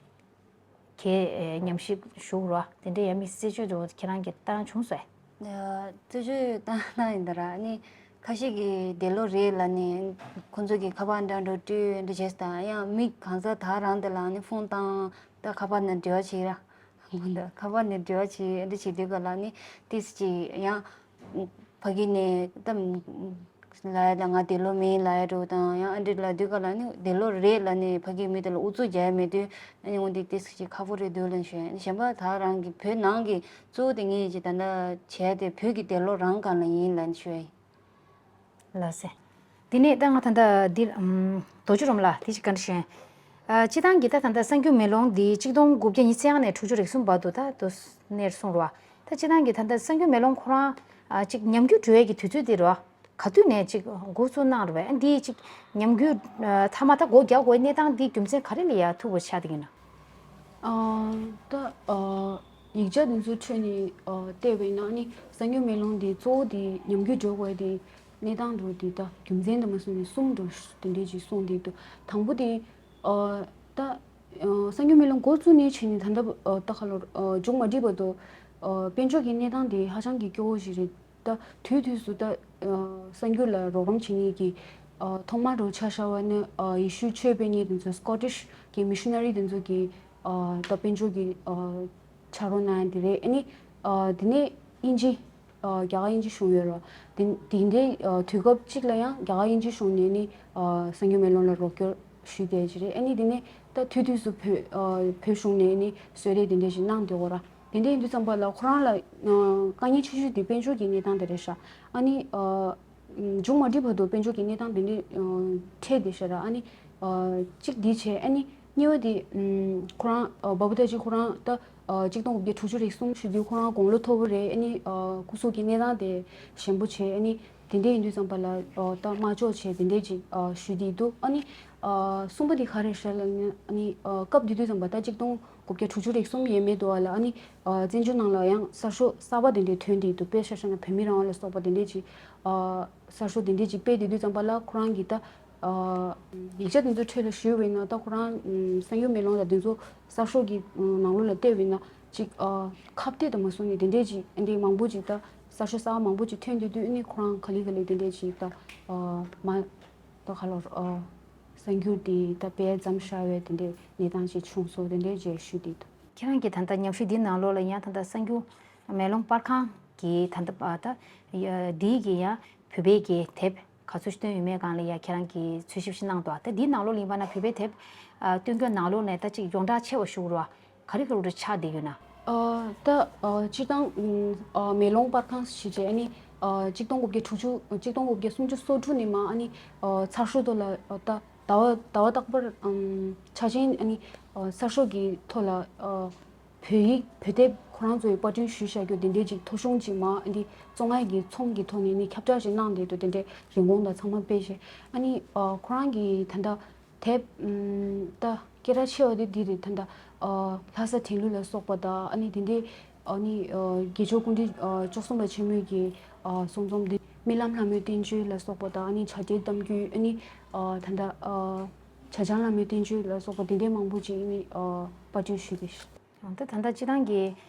གྱི་ཨེ་ཉམས་ཞིབ་ཞུ་དགོས་རེད་བ། དེ་འདྲས་ཡ་དམིགས་བསལ་ཆོས་འདུག་ཁྱེད་རང་གིས་བཏང་བྱུང་སོང་། ཨ་རྩད་གཅོད་བཏང་གནང་ཡིན་ད་ར། ཨ་ནི་ཁ་ཤས་ཀྱིས་འདས་ལོག་རེད་ལབ་ནས་ཁོང་ཚོ་གི་ཁ་པར་འདྲ་འདྲ་སྤྲོད་འདྲ་བྱས་དང་། ཡང་མི་གང་ཟག་ད་རང་དེ་ལ་ནི་ཕོན་བཏང་། ད་ཁ་པར་ནས་འབྲེལ་བ་བྱེད་ར། ཁ་པར་ནས་འབྲེལ་བ་བྱེད་འདྲ་བྱེད་དུས་ག་ལ་ནི་ཏིས་ཀྱི་ཡང་ཕ་གི་ནས་ད་ལ་ཡ་ད་ང་འདས་ལོག་མིན་ལབ་ཡ་འདྲ་དང་། ཡང་ཨ་འདྲ་ལབ་དུས་ག་ལ་ནི་འདས་ལོག་རེད་ལབ་ནས་ཕ་གི་མི་དེ་ལ་ཨུ་ཚུགས་རྒྱག་ཡ་མེད་དུས། ཨ་ནི་འོན་ཏེ་ཏིས་ཀྱི་ཁག་པོ་རེད་འདུག་ལབ་ཤོད། གཞན་པ་ད་རང་གི་བོད་ནང་གི་གཙོ་བོ་དེ་ངས་ཀྱི་ད་ལྟ་བྱས་ཏེ་བོད་ཀྱི་འདས་ལོག་རང་སྒང་ལ་ཡིན་ལབ་ཤོད། ལགས་སེ། དེ་ནས་ད་ང་ད་ལྟ་འདིར་ཨམ་རྡོ་རྗེ་རུམ་ལ་དེ་ཞིག་བཀའ་འདྲི་ཞུ། ཨ་སྤྱིར་བཏང་གི་ད་ད་ལྟ་གསར་འགྱུར་མེ་ལོང་འདི་གཅིག་སྟོང་དགུ་བརྒྱ་ཉི་ཤུ་རྩ་ལྔ་ནས་དྲུག་ཅུ་རེ་གསུམ་བར་དུ་ད་དུ་གནས་སོང་རེད་བ། ད་སྤྱིར་བཏང་གི་ད་ལྟ་གསར་འགྱུར་མེ་ལོང་ཁོ་རང་ཨ་གཅིག་ཉམས་རྒུད་འགྲོ་ཡས་ཀྱི་དུས་ཚོད་འདི་རེད་བ། ག་དུས་ནས་ཅིག་འགོ་བཙུགས་གནང་རེད་བས། ཨ་འདི་ཅིག་ཉམས་རྒུད་ཨ་མཐའ་མ་ད་སྒོ་རྒྱག་དགོས་གནས་སྟངས་འདི་རྒྱུ་མཚན་ག་རེ་ལ་ཡ་ཐུག་པ་ཆགས་བསྡད་ཀྱི་ཡོད་ན། ཨ་ད་ཨ་ཡིག་ཆ་འདི་ཚོའི་ཁྲོད་ནས་ཨ་བལྟས་པ་ཡིན་ན་ནི་གསར་འགྱུར་མེ་ལོང་འདི་གཙོ་བོ་འདི་ཉམས་རྒུད་འགྲོ་དགོས་དེ་གནས་སྟངས་འདྲ་འདི་ད་རྒྱུ་མཚན་དུ་མ་སོང་ནས་གསུམ་འདྲ་དེ་འདྲས་ཅིག་གསུངས་བསྡད་འདུག་དང་པོ་དེ་ཨ་ད་ཨ་གསར་འགྱུར་མེ་ལོང་འགོ་བཙུགས་ནས་བྱས་ནས་ད་ལྟ་ཨ་ད་ག་ལོར་ཨ་མཇུག་མ་སྒྲིལ་བར་དུ་ཨ་དཔལ་འབྱོར་གྱི་གནས་སྟངས་དེ་ཧ་ཅང་གི་སྐྱོ་བོ་ཞིག་རེད། ད་དུས་དུས་སུ་ད་ཨ་གསར་འགྱུར་ལ་རོགས་རམ་བྱེད་མཁན་གྱི་ཨ་ཐོག་མར་རུ་ཆ་བཞག་པ་ནི་ཨ་ཡེ་ཤུ་ཆོས་སྤེལ་མཁན་དེ་ཚོ་སྐོ་ཊིཤ་གི་མི་ཤུ་ན་རི་དེ་ཚོ་གི་ཨ་ད་དཔལ་འབྱོར་གྱི་ཨ་ཕྱག་རོགས་གནང་ཡ་དེ་རེད། ཨ་ནི་ཨ་དེ་ནས་དབྱིན་ཇི་ཨ་རྒྱ་གར་དབྱིན་ཇི་གཞུང་ཡོད་རེད། དེ་དེ་འདྲའི་ཨ་དུས་སྐབས་གཅིག་ལ་ཡང་རྒྱ་གར་དབྱིན་ཇི་གཞུང་ནས་ནི་ཨ་གསར་འགྱུར་མེ་ལོང་ལ་རོགས་སྐྱོར་ཞུས་བསྡད་ཀྱི་རེད། ཨ་ནི་དེ་ནས་ད་དུས་དུས་སུ་བོད་ཨ་བོད་གཞུང་ནས་ནི་གསོལ་རས་དེ་འདྲ་ཞིག་གནང་བསྡད་ཡོད་རེད། དེ་འདྲ་ཡིན་དུས་ཙམ་པ་ལ་ཁོ་རང་ལ་ཨ་དཀའ་ངལ་ཆེ་ཤོས་དེ་དཔལ་འབྱོར་གྱི་གནས་སྟངས་དེ་རེད་ཤག་ཨ་ནི་ཨ་མཇུག་མ་སྒྲིལ་བར་དུ་དཔལ་འབྱོར་གྱི་གནས་སྟངས་དེ་འདྲ་ཨ་འཕྲད་བསྡད་ཤག་ར། ཨ་ནི་ཨ་གཅིག་འདི་བྱས། ཨ་ནི་གཉིས་པ་དེ་ཨ་ཁོ་རང་ཨ་བ་བུ་ཏ་ཅི་ཁོ་རང་ད་ཨ་གཅིག་སྟོང་དགུ་བརྒྱ་དྲུག་ཅུ་རེ་གསུམ་ཞུ་དུས་ཁོ་རང་དགུང་ལོ་མཐོ་པོ་རེད། ཨ་ནི་ཨ་སྐུ་གཟུགས་ཀྱི་གནས་སྟངས་དེ་ཞན་པོ་བྱས། ཨ་ནི་དེ་འདྲ་ཡིན་དུས་ཙམ་པ་ལ་ཨ་ད་དམར་ཕྱོགས་བྱས་དེ་འདྲ་ཅིག་ཨ་ཞུས་བསྡད་འདུག་ཨ་ནི་ཨ་གསུམ་པ་དེ་ག་རེ་རེད་ལབ་ན། ཨ་ནི་ཨ་སྐབས་དེ་དུས་ཙམ་པ་ད་གཅིག་སྟོང་དགུ་བརྒྱ་དྲུག་ཅུ་རེ་གསུམ་ཡས་མས་འདུག་ཨ་ལ། ཨ་ནི་ཨ་བཙན་བྱོལ་ནང་ལ་ཡང་གསར་ཤོག་གསར་པ་དེ་འདྲ་ཐོན་བསྡད་འདུག་དཔེ་ཆ་བཞག་ན་བོད་མི་རང་དབང་ལ་སོགས་པ་དེ་འདྲ་ཅིག་ཨ་གསར་ཤོག་དེ་འདྲ་ཅིག་སྤེལ་བསྡད་དུས་ཙམ་པ་ལ་ཁོ་རང་གིས་ད་ཨ་ཡིག་ཆ་དེ་ཚོ་འཕྲོས་ལ་ཞུས་པ་ཡིན་ན། ད་ཁོ་རང་གསར་འགྱུར་མེ་ལོང་ལ་དེ་ཚོ་གསར་ཤོག་གི་ནང་ལོགས་ལ་བལྟས་པ་ཡིན་ན་ཅིག་ཨ་ཁ་གཏད་དུ་མ་སོང་ནས་དེ་འདྲ་ཅིག་ཨ་འདྲ་མང་པོ་ཅིག་ད་གསར་ཤོག་གསར་པ་མང་པོ་ཅིག་ཐོན་བསྡད་དུས། ཨ་ནི་ཁོ་རང་ག་ལེ་ག་ལེ་དེ་འདྲ་ཅིག་ད་ཨ་མ་ད་ག་ལོར་ཨ་གསར་འགྱུར་དེ་ད་སྤེལ་མཚམས་བཞག་པའི་དེ་འདྲའི་གནས་སྟངས་ཅིག་བྱུང་སོང་། དེ་འདྲའི་རྗེས་ཞུས་བསྡད་འདུག་ཁྱེད་རང་གིས་ད་ལྟ་ཉམས་ཞིབ་འདིའི་ནང་ལོགས་ལ་ཡང་ད་ལྟ་གསར་འགྱུར་མེ་ལོང་པར་ཁང་ གི་ད་ལྟ་བ་ད་ཡ་འདིའི་གི་ཡང་བོད་པའི་གི་དེབ་ག་ཚོད་བཏོན་ཡོད་མེད་སྒང་ལ་ཡ་ཁྱེད་རང་གིས་འཚོལ་ཞིབ་ཞིག་གནང་འདུག་ད་འདིའི་ནང་ལོགས་ལ་ཡིན་པ་ན་བོད་པའི་དེབ་ཨ་བཏོན་མཁན་ནང་ལོགས་ནས་ད་ཅིག་ཡོངས་གྲགས་ཆེ་བ་ཞུ་རུ་བ་ག་རེ་ག་རེ་ཆགས་བསྡད་ཡོད་ན། ཨ་ད་ཨ་སྤྱིར་བཏང་ཨ་མེ་ལོང་པར་ཁང་ཞེས་བྱས་ཨ་ནི་ཨ་གཅིག་སྟོང་དགུ་བརྒྱ་དྲུག་ཅུ་གཅིག་སྟོང་དགུ་བརྒྱ་སུམ་ཅུ་སོ་དྲུག་ནས་མ་ཨ་ནི་ཨ་ཚགས་ཤོག་ཐོག་ལ་ཨ་ད་ཟླ་བ་ཟླ་བ་རྟག་པར་ཨམ་ཆ་ཆེན་ཨ་ནི་ཨ་གསར་ཤོག་གི་ཐོག་ལ་ཨ་བོད་ཡིག་བོད་དེབ་ཁོ་རང་ཚོའི་པར་སྐྲུན་ཞུས་བཞག་རྒྱུ་དེ་འདྲའི་ཅིག་ཐོ་གཞུང་ཅིག་མ་ཨ་ནི་བཙོང་ཡག་གི་ཚོང་གི་ཐོག་ནས་ནི་ཁྱབ་བསྒྲགས་ཅིག་གནང་བསྡད་འདུག་དེ་འདྲའི་རིན་གོང་དང་ཚང་མ་སྤེལ་བྱས་ཨ་ནི་ཨ་ཁོ་རང་གི་ད་ལྟ་དེབ་ཨམ་ད་སྐད་གྲགས་ཆེ་བ་དེ་འདི་རེད། ད་ལྟ་ཨ་ལྷ་ས་དྲན་གླུ་ལ་སོགས་པ་དང་ཨ་ནི་དེ་འདྲའི་ཨ་ནི་ཨ་དགེ་ཆོས་ཀུན་འདུས་ཨ་བཅུ་གསུམ་པ་ཆེན་མོའི་གི་ཨ་གསུང་རྩོམ་འདི་རྨི་ལམ་ལྷ་མོའི་བསྟན་བཅོས་ལ་སོགས་པ་དང་ཨ་ནི་བྱ་བྲལ་གཏམ་རྒྱུད་ཨ་ནི་ཨ་ད་ལྟ་ཨ་བྱ་བྱང་ལྷ་མོའི་བསྟན་བཅོས་ལ་སོགས་པ་དེ་འདྲའི་མང་པོ་ཅིག་ཨ་ནི་ཨ་པར་སྐྲུན་ཞུས་ཏེ། ད་ད་ལྟ་སྤྱིར་བཏང་གི་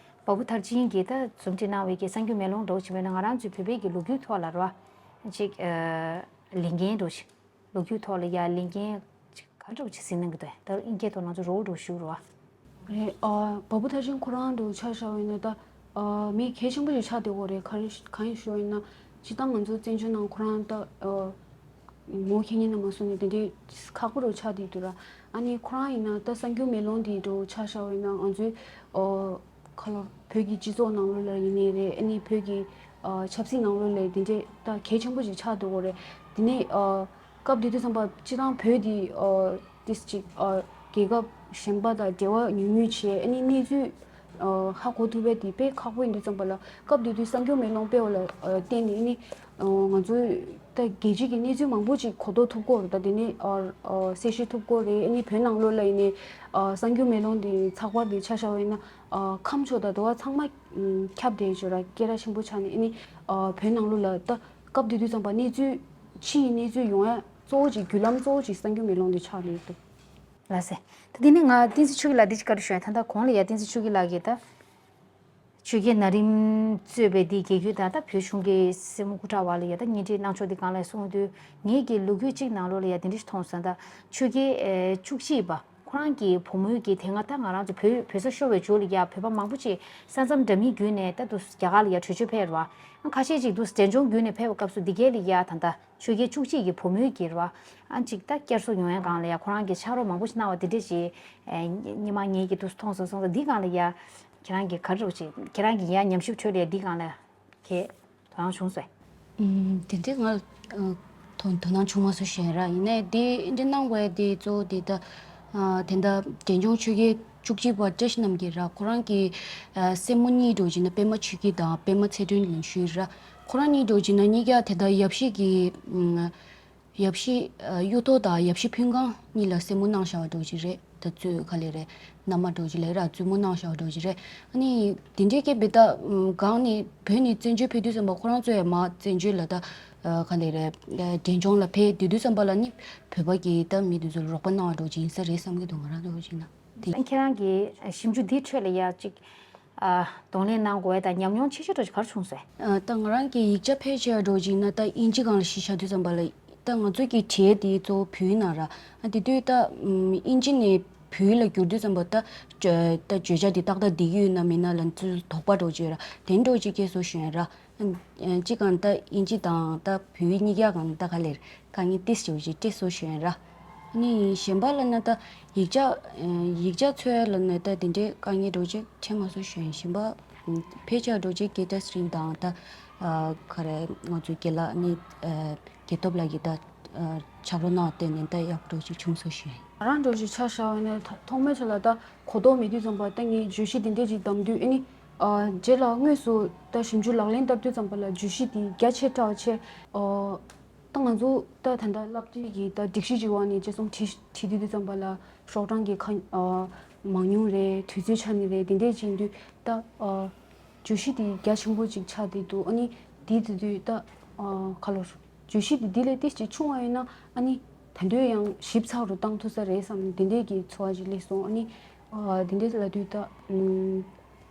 བ་སྤུ་ཐར་ཆེན་གྱིས་ད་རྩོམ་སྒྲིག་གནང་བའི་གི་གསར་འགྱུར་མེ་ལོང་འདྲ་བོ་ཅིག་མེད་ན་ང་རང་ཚོའི་བོད་པའི་གི་ལོ་རྒྱུས་ཐོག་ལ་རེད་བ། ཅིག་ཨ་ལས་འགན་འདྲ་བོ་ཞིག་ལོ་རྒྱུས་ཐོག་ལ་ཡ་ལས་འགན་ཅིག་ག་འདྲ་བོ་ཅིག་ཟིན་གནང་གི་འདུག་ད་ཨིན་སྐད་ཐོག་ང་ཚོ་རོགས་འདྲ་བོ་ཞུ་རོགས། རེད། ཨ་བ་སྤུ་ཐར་ཆེན་ཁོ་རང་འདྲ་བོ་ཆ་བཞག་པ་ཡིན་ན་ད་ཨ་མི་གལ་ཆེན་པོ་ཞིག་ཆགས་བསྡད་ཡོད་རེད། ག་རེ་གང་ཡིན་ཞུ་བ་ཡིན་ན་སྤྱིར་བཏང་ང་ཚོ་བཙན་བྱོལ་ནང་ཁོ་རང་ད་ཨ་ངོ་ཤེས་མཁན་ནས་མ་བཟུང་ནས་དེ་འདྲའི་ཁག་པོ་རུ་ཆགས་བསྡད་འདུག་ར། ཨ་ནི་ཁོ་རང་ཡིན་ན་ད་གསར་འགྱུར་མེ་ལོང་དེ་འདྲ་ཆ་བཞག་པ་ཡིན་ན་ང་ཚོའི་ཨོ་ཁ་ལོ་བོད་ཀྱི་སྤྱི་ཚོགས་ནང་ལོགས་ལ་ཡིན་ནའི་རེད། ཨ་ནི་བོད་ཀྱི་ཨ་ཆབ་སྲིད་ནང་ལོགས་ལ་དེ་འདྲའི་ད་གལ་ཆེན་པོ་ཞིག་ཆགས་འདུག་གོ་རེད། དེ་ནས་ཨ་སྐབས་དེ་དུས་ཙམ་པ་སྤྱིར་བཏང་བོད་དེ་ཨ་ཏིས་ཅིག་ཨ་རྒྱལ་ཁབ་གཞན་པ་དང་འབྲེལ་བ་ཉུང་ཉུང་བྱས། ཨ་ནི་གནས་ཚུལ་ཨ་ཧ་གོ་ཐུབ་པ་དེ་དཔེ་ཁག་པོ་ཡིན་དུས་ཙམ་པ་ལ་སྐབས་དེ་དུས་གསར་འགྱུར་མེ་ལོང་སྤེལ་བ་ལ་ཨ་བརྟེན་ནས་ཨ་ནི་ཨ་ང་ཚོས་ད་རྒྱལ་སྤྱི་གི་གནས་ཚུལ་མང་པོ་ཅིག་གོ་རྟོགས་ཐུབ་ཀྱི་ཡོད་རེད། ད་དེ་ནས་ཨ་ཨ་གསལ་བཤད་ཐུབ་ཀྱི་ཡོད་རེད། ཨ་ནི་བོད་ནང་ལོགས་ལ་ཡིན་ནའི་ཨ་གསར་འགྱུར་མེ་ལོང་དེ་ཚགས་པར་དེ་ཆ་བཞག་པ་ཡིན་ན་ཨ་ཁམས་ཕྱོགས་དང་དུ་བ་ཚང་མ་ཨ་ཁྱབ་བསྡད་ཡོད་ར། སྐད་གྲགས་ཆེན་པོ་ཆགས་ནས་ཨ་ནི་ཨ་བོད་ནང་ལོགས་ལ་ད་སྐབས་དེ་དུས་ཙམ་པ་གནས་ཚུལ་ཕྱི་ཡི་གནས་ཚུལ་ཡོང་ཡ་གཙོ་བོ་ཅིག་བརྒྱུད་ལམ་གཙོ་བོ་ཅིག་གསར་འགྱུར་མེ་ལོང་དེ་ཆགས་ནས་འདུག་ལགས་སེ། ད་དེ་ནས་ང་བསྟན་འཛིན་ཆོས་སྐྱིད་ལགས་འདི་ཅིག་བཀའ་འདྲི་ཞུ་ཡ། ད་ལྟ་གོང་ལ་ཡ་བསྟན་འཛིན་ཆོས་སྐྱིད་ལགས་ཀྱིས་ད་ཆོས་རྒྱལ་ན་རིམ་གཙོས་པའི་འདི་རྒྱལ་བརྒྱུད་དང་ད་བོད་གཞུང་གི་སྲིད་དབང་སྐུ་དྲག་བར་ལ་ཡ་ད་གཉེན་སྒྲིག་གནང་ཕྱོགས་འདི་སྒང་ལ་གསུངས་དུས་ངེད་ཀྱི་ལོ་རྒྱུས་གཅིག་ནང་ལོགས་ལ་ཡ་དེ་འདྲ་ཞིག་མཐོང་སོང་། ད་ཆོས་རྒྱལ་ཨེ་བཅུ་གཅིག་པ་ཁོ་རང་གི་བུ་མོའི་གི་དེ་སྔ་ད་ང་རང་ཚོ་བོད་བོད་ས་ཤོར་བའི་མཇུག་ལ་ཡ་བོད་པ་མང་པོ་ཅིག་ས་མཚམས་འདྲ་མིན་བརྒྱུད་ནས་ད་དུ་རྒྱ་གར་ལ་ཡ་བྲོས་བྱོལ་ཕེབས་རེད་བ། ཁ་ཤས་ཅིག་དུ་འབྲས་ལྗོངས་བརྒྱུད་ནས་ཕེབས་པའི་སྐབས་སུ་འདི་གའི་ལ་ཡ་ད་ད་ཆོས་རྒྱལ་བཅུ་གཅིག་གི་བུ་མོའི་གི་རེད་བ། ཨ་ཅིག་ད་བསྐྱར་གསོ་ཡོང་ཡ་སྒང་ལ་ཡ་ཁོ་རང་གི་ཕྱག་རོགས་མང་པོ་ཞིག་གནང་བ་དེ་འདྲ་ཞིག་ཨེ་སྔོན་མ་ངེད་ཀྱིས་དུ་མཐོང་སོང་སོང་ཙང་འདི་སྒང་ལ་ཡ་ཁྱེད་རང་གིས་ག་རེ་རེད་ཅེས་ཁྱེད་རང་གི་ཡ་ཉམས་ཞིབ་ཁྲོད་ལ་ཡ་འདི་སྒང་ལ་གས་དོ་སྣང་བྱུང་སོང་། ཨུམ། དེ་འདྲའི་ང་ཨ་དོ་དོ་སྣང་བྱུང་མ་སོང་ཞེས་ར། ཡིན་ནའི་དེ་འདྲ་གནང་བའི་དེ་གཙོ་བོ་དེ་ད་ཨ་དེ་འདྲ་འབྲས་ལྗོངས་ཆོས་རྒྱལ་བཅུ་གཅིག་པ་བཀྲ་ཤིས་རྣམ་རྒྱལ་ར། ཁོ་རང་གི་ཨ་སྲས་མོ་གཉིས་འདྲ་བོ་ཅིག་ན་པདྨ་ཆོས་སྐྱིད་དང་པདྨ་ཚེ་སྒྲོན་ལིན་ཞུས་ར། ཁོ་རང་གཉིས་འདྲ་བོ་ཅིག་ན་གཉིས་ཀ་དེ་ད་ཡབ་གཞིས་ཀྱི་ཨ་ཡབ་གཞིས་ཨ་གཡུ་ཐོག་དང་ཡབ་གཞིས་ཕུན་ཁང་གཉིས་ལ་སྲས་མོ་གནང་བཞག་པ་འདྲ་བོ་ཅིག་རེད། ད་གཙོས་ག་ལེ་རེད། མནའ་མ་འདྲ་བོ་ཅིག་ལབ་ར། བཙུན་མོ་གནང་བཞག་པ་འདྲ་བོ་ཅིག་རེད། ཨ་ནི་དེ་འདྲའི་སྐད་བེ་ད་གང་ནི་བོད་ནས་བཙན་བྱོལ་ཕེབས་དུས་ཙམ་པ་ཁོ་རང་ཚོ་ཡང་མར་བཙན་བྱོལ་ལ་ད་ཨ་ག་ལེ་རེད། ཨ་འབྲས་ལྗོངས་ལ་ཕེབས་དེ་དུས་ཙམ་པ་ལ་ནི་བོད་པ་གི་ད་མི་དེ་ཚོ་ལ་རོགས་པ་གནང་བ་འདྲ་བོ་ཅིག་ཡིན་ས་རེད་བསམ་གྱི་འདུག་ང་རང་འདྲ་བོ་ཅིག་ན་དེ། ཁྱེད་རང་གི་ཞིབ་འཇུག་འདིའི་ཁྲོད་ལ་ཡ་གཅིག་ཨ་གདོང་ལེན་གནང་དགོས་ཡ་དང་ཉམས་མྱོང་ཆེ་ཤོས་འདྲ་ཅིག་ག་རེ་བྱུང་སོང་། ཨ་ད་ང་རང་གི་ཡིག་ཆ་ཕལ་ཆེ་བ་འདྲ་བོ་ཅིག་ན་ད་དབྱིན་ཇི་སྒང་ལ་གཞི་བཞག་དུས་ཙམ་པ་ལ་ད་ང་ཚོ་གི་གྲས་དེ་གཙོ་བོ་བོད་ཡིག་ནང་ར། ཨ་དེ་དུས་ད་ཨམ་དབྱིན་ཇི་ནས་བོད་ཡིག་ལ་བསྒྱུར་དུས་ཙམ་པ་ད་བརྗོད་ད་བརྗོད་བྱ་དེ་ཏག་ཏག་བསྡད་ཀྱི་ཡོད་ན་མིན་ན་ལ་ཚུར་དོགས་པ་འདྲ་བོ་ཅིག་ཡོད་ར། དེ་འདྲ་བོ་ཅིག་སྐྱེས་སོང་ཞུ་ཡ་ར། ཨ་ཅི་གང་ད་དབྱིན་ཇི་དང་ད་བོད་ཡིག་གཉིས་ཀ་གང་ད་ག་ལེར་དཀའ་ངལ་ཏིས་ཞེ་པོ་ཅིག་འཕྲད་སོང་ཞུ་ཡ་ར། ཨ་ནི་གཞན་པ་ལ་ན་ད་ཡིག་ཆ་ཡིག་ཆ་འཚོལ་ཡ་ལ་ན་ད་དེ་འདྲའི་དཀའ་ངལ་འདྲ་བོ་ཅིག་འཕྲད་མ་སོང་ཞུ་ཡ་ཡིན། གཞན་པ་ཕལ་ཆེར་འདྲ་བོ་ཅིག་སྐད་ཆ་སྲིང་དང་ད་ག་རེ་ང་ཚོའི་རྒན་ལགས་ནི་རྒན་སྟོབས་ལགས་ཀྱིས་ད་ཆབ་རོ་ནང་བལྟས་ནས་ད་ཡག་པོ་འདྲ་བོ་ཅིག་བྱུང་སོང་ཞུ་ཡ་ཡིན། ང་རང་འདྲ་བོ་ཅིག་ཆ་བཞག་པ་ཡིན་ན་ཐོག་མའི་ཆ་ལ་ད་གོ་རྟོགས་མེད་དུས་ཙམ་པ་ད་ངས་བརྗོད་གཞི་དེ་འདྲས་ཅིག་བདམས་དུས་ཨ་ནི་རྗེས་ལ་དངོས་སུ་ད་ཞིབ་འཇུག་ལག་ལེན་བསྟར་དུས་ཙམ་པ་ལ་བརྗོད་གཞི་དེ་རྒྱ་ཆེ་དྲགས་ཆེ། ད་ང་ཚོ་ད་ད་ལྟ་སློབ་གྲྭའི་གི་ད་སྒྲིག་གཞི་ཅིག་འོག་ནས་དཔྱད་རྩོམ་བྲིས་བྲིས་དུས་དུས་ཙམ་པ་ལ་ཤོག་གྲངས་ཀྱི་ཁ་མང་ཉུང་རེད། དུས་ཚོད་ཆ་ནས་རེད། དེ་འདྲས་ཅིག་ཡིན་དུས་ད་བརྗོད་གཞི་དེ་རྒྱ་ཆེན་པོ་ཅིག་ཆགས་བསྡད་འདུག་ཨ་ནི་དེ་དུས་དུས་ད་ཁ་ལོ་བརྗོད་གཞི་དེ་དེ་ལས་ཏིས་ཅིག་ཆུང་བ་ཡིན་ན་ཨ་ནི་ད་དུང་ཡང་ཞིབ་ཚགས་རུ་བཏང་ཐུབ་ས་རེད་བསམ་དེ་འདྲས་ཀྱི་ཚོར་བ་ཅིག་སླེབས་སོང་། ཨ་ནི་དེ་འདྲས་ལབ་དུས་ད།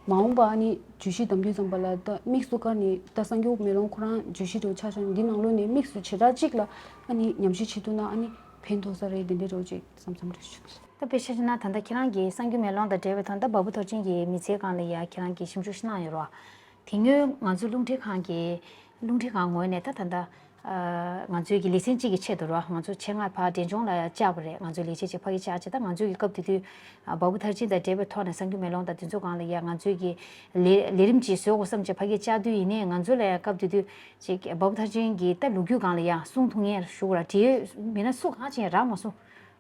མ་འོངས་པ་ཨ་ནི་བརྗོད་གཞི་བདམས་དུས་ཙམ་པ་ལ་ད་དམིགས་སུ་བཀར་ནས་ད་གསར་འགྱུར་མེ་ལོང་ཁོ་རང་བརྗོད་གཞི་དུ་ཆ་བཞག་ནས་འདི་ནང་ལོགས་ནས་དམིགས་སུ་བྱེ་བྲག་གཅིག་ལ་ཨ་ནི་ཉམས་ཞིབ་བྱེད་ཐུབ་ན་ཨ་ནི་ཕན་ཐོགས་ས་རེད། འདི་འདྲའི་རོགས་ཅིག་བསམ་བསམ་རེད་བྱུང་། ད་དཔེ་ཆ་བཞག་ན་ད་ལྟ་ཁྱེད་རང་གིས་གསར་འགྱུར་མེ་ལོང་དང་འབྲེལ་བའི་ཐོག་ད་བ་སྤུ་ཐར་ཆེན་གྱི་མི་ཚེའི་སྒང་ལ་ཡ་ཁྱེད་རང་གིས་ཞིབ་འཇུག་ཞིག་གནང་ཡོད་རེད་བ། དེ་སྔོན་ང་ཚོ་རླུང་འཕྲིན་ཁང་གི་རླུང་འཕྲིན་ཁང་ངོས་ནས་ད་ད་ལྟ་ཨ་ང་ཚོའི་གི་ལེ་ཚན་གཅིག་གི་ཆེད་དུ་རོ། ང་ཚོ་ཆེད་མངགས་ཕར་འབྲས་ལྗོངས་ལ་བཅར་བ་རེད། ང་ཚོའི་ལས་བྱེད་ཅིག་ཕ་གི་བཅར་བྱས། ད་ང་ཚོའི་གི་སྐབས་དེ་དུས་ཨ་བ་སྤུ་ཐར་ཆེན་དང་འབྲེལ་བའི་ཐོག་ནས་གསར་འགྱུར་མེ་ལོང་དང་དེ་ཚོ་སྒང་ལ་ཡ་ང་ཚོའི་གི་ལས་ལས་རིམ་ཅིག་བཟོ་དགོས་བསམ་བྱས་ཕ་གི་བཅར་དུས། ཡིན་ནའི་ང་ཚོ་ལ་ཡ་སྐབས་དེ་དུས་ཅིག་བ་སྤུ་ཐར་ཆེན་གྱི་ད་ལོ་རྒྱུས་སྒང་ལ་ཡ་གསུང་ཐུབ་མཁན་ཞུ་དགོས་ར། འབྲེལ་ཡོད་མི་སྣ་སུ་གང་ཅིག་རག་མ་སོང་།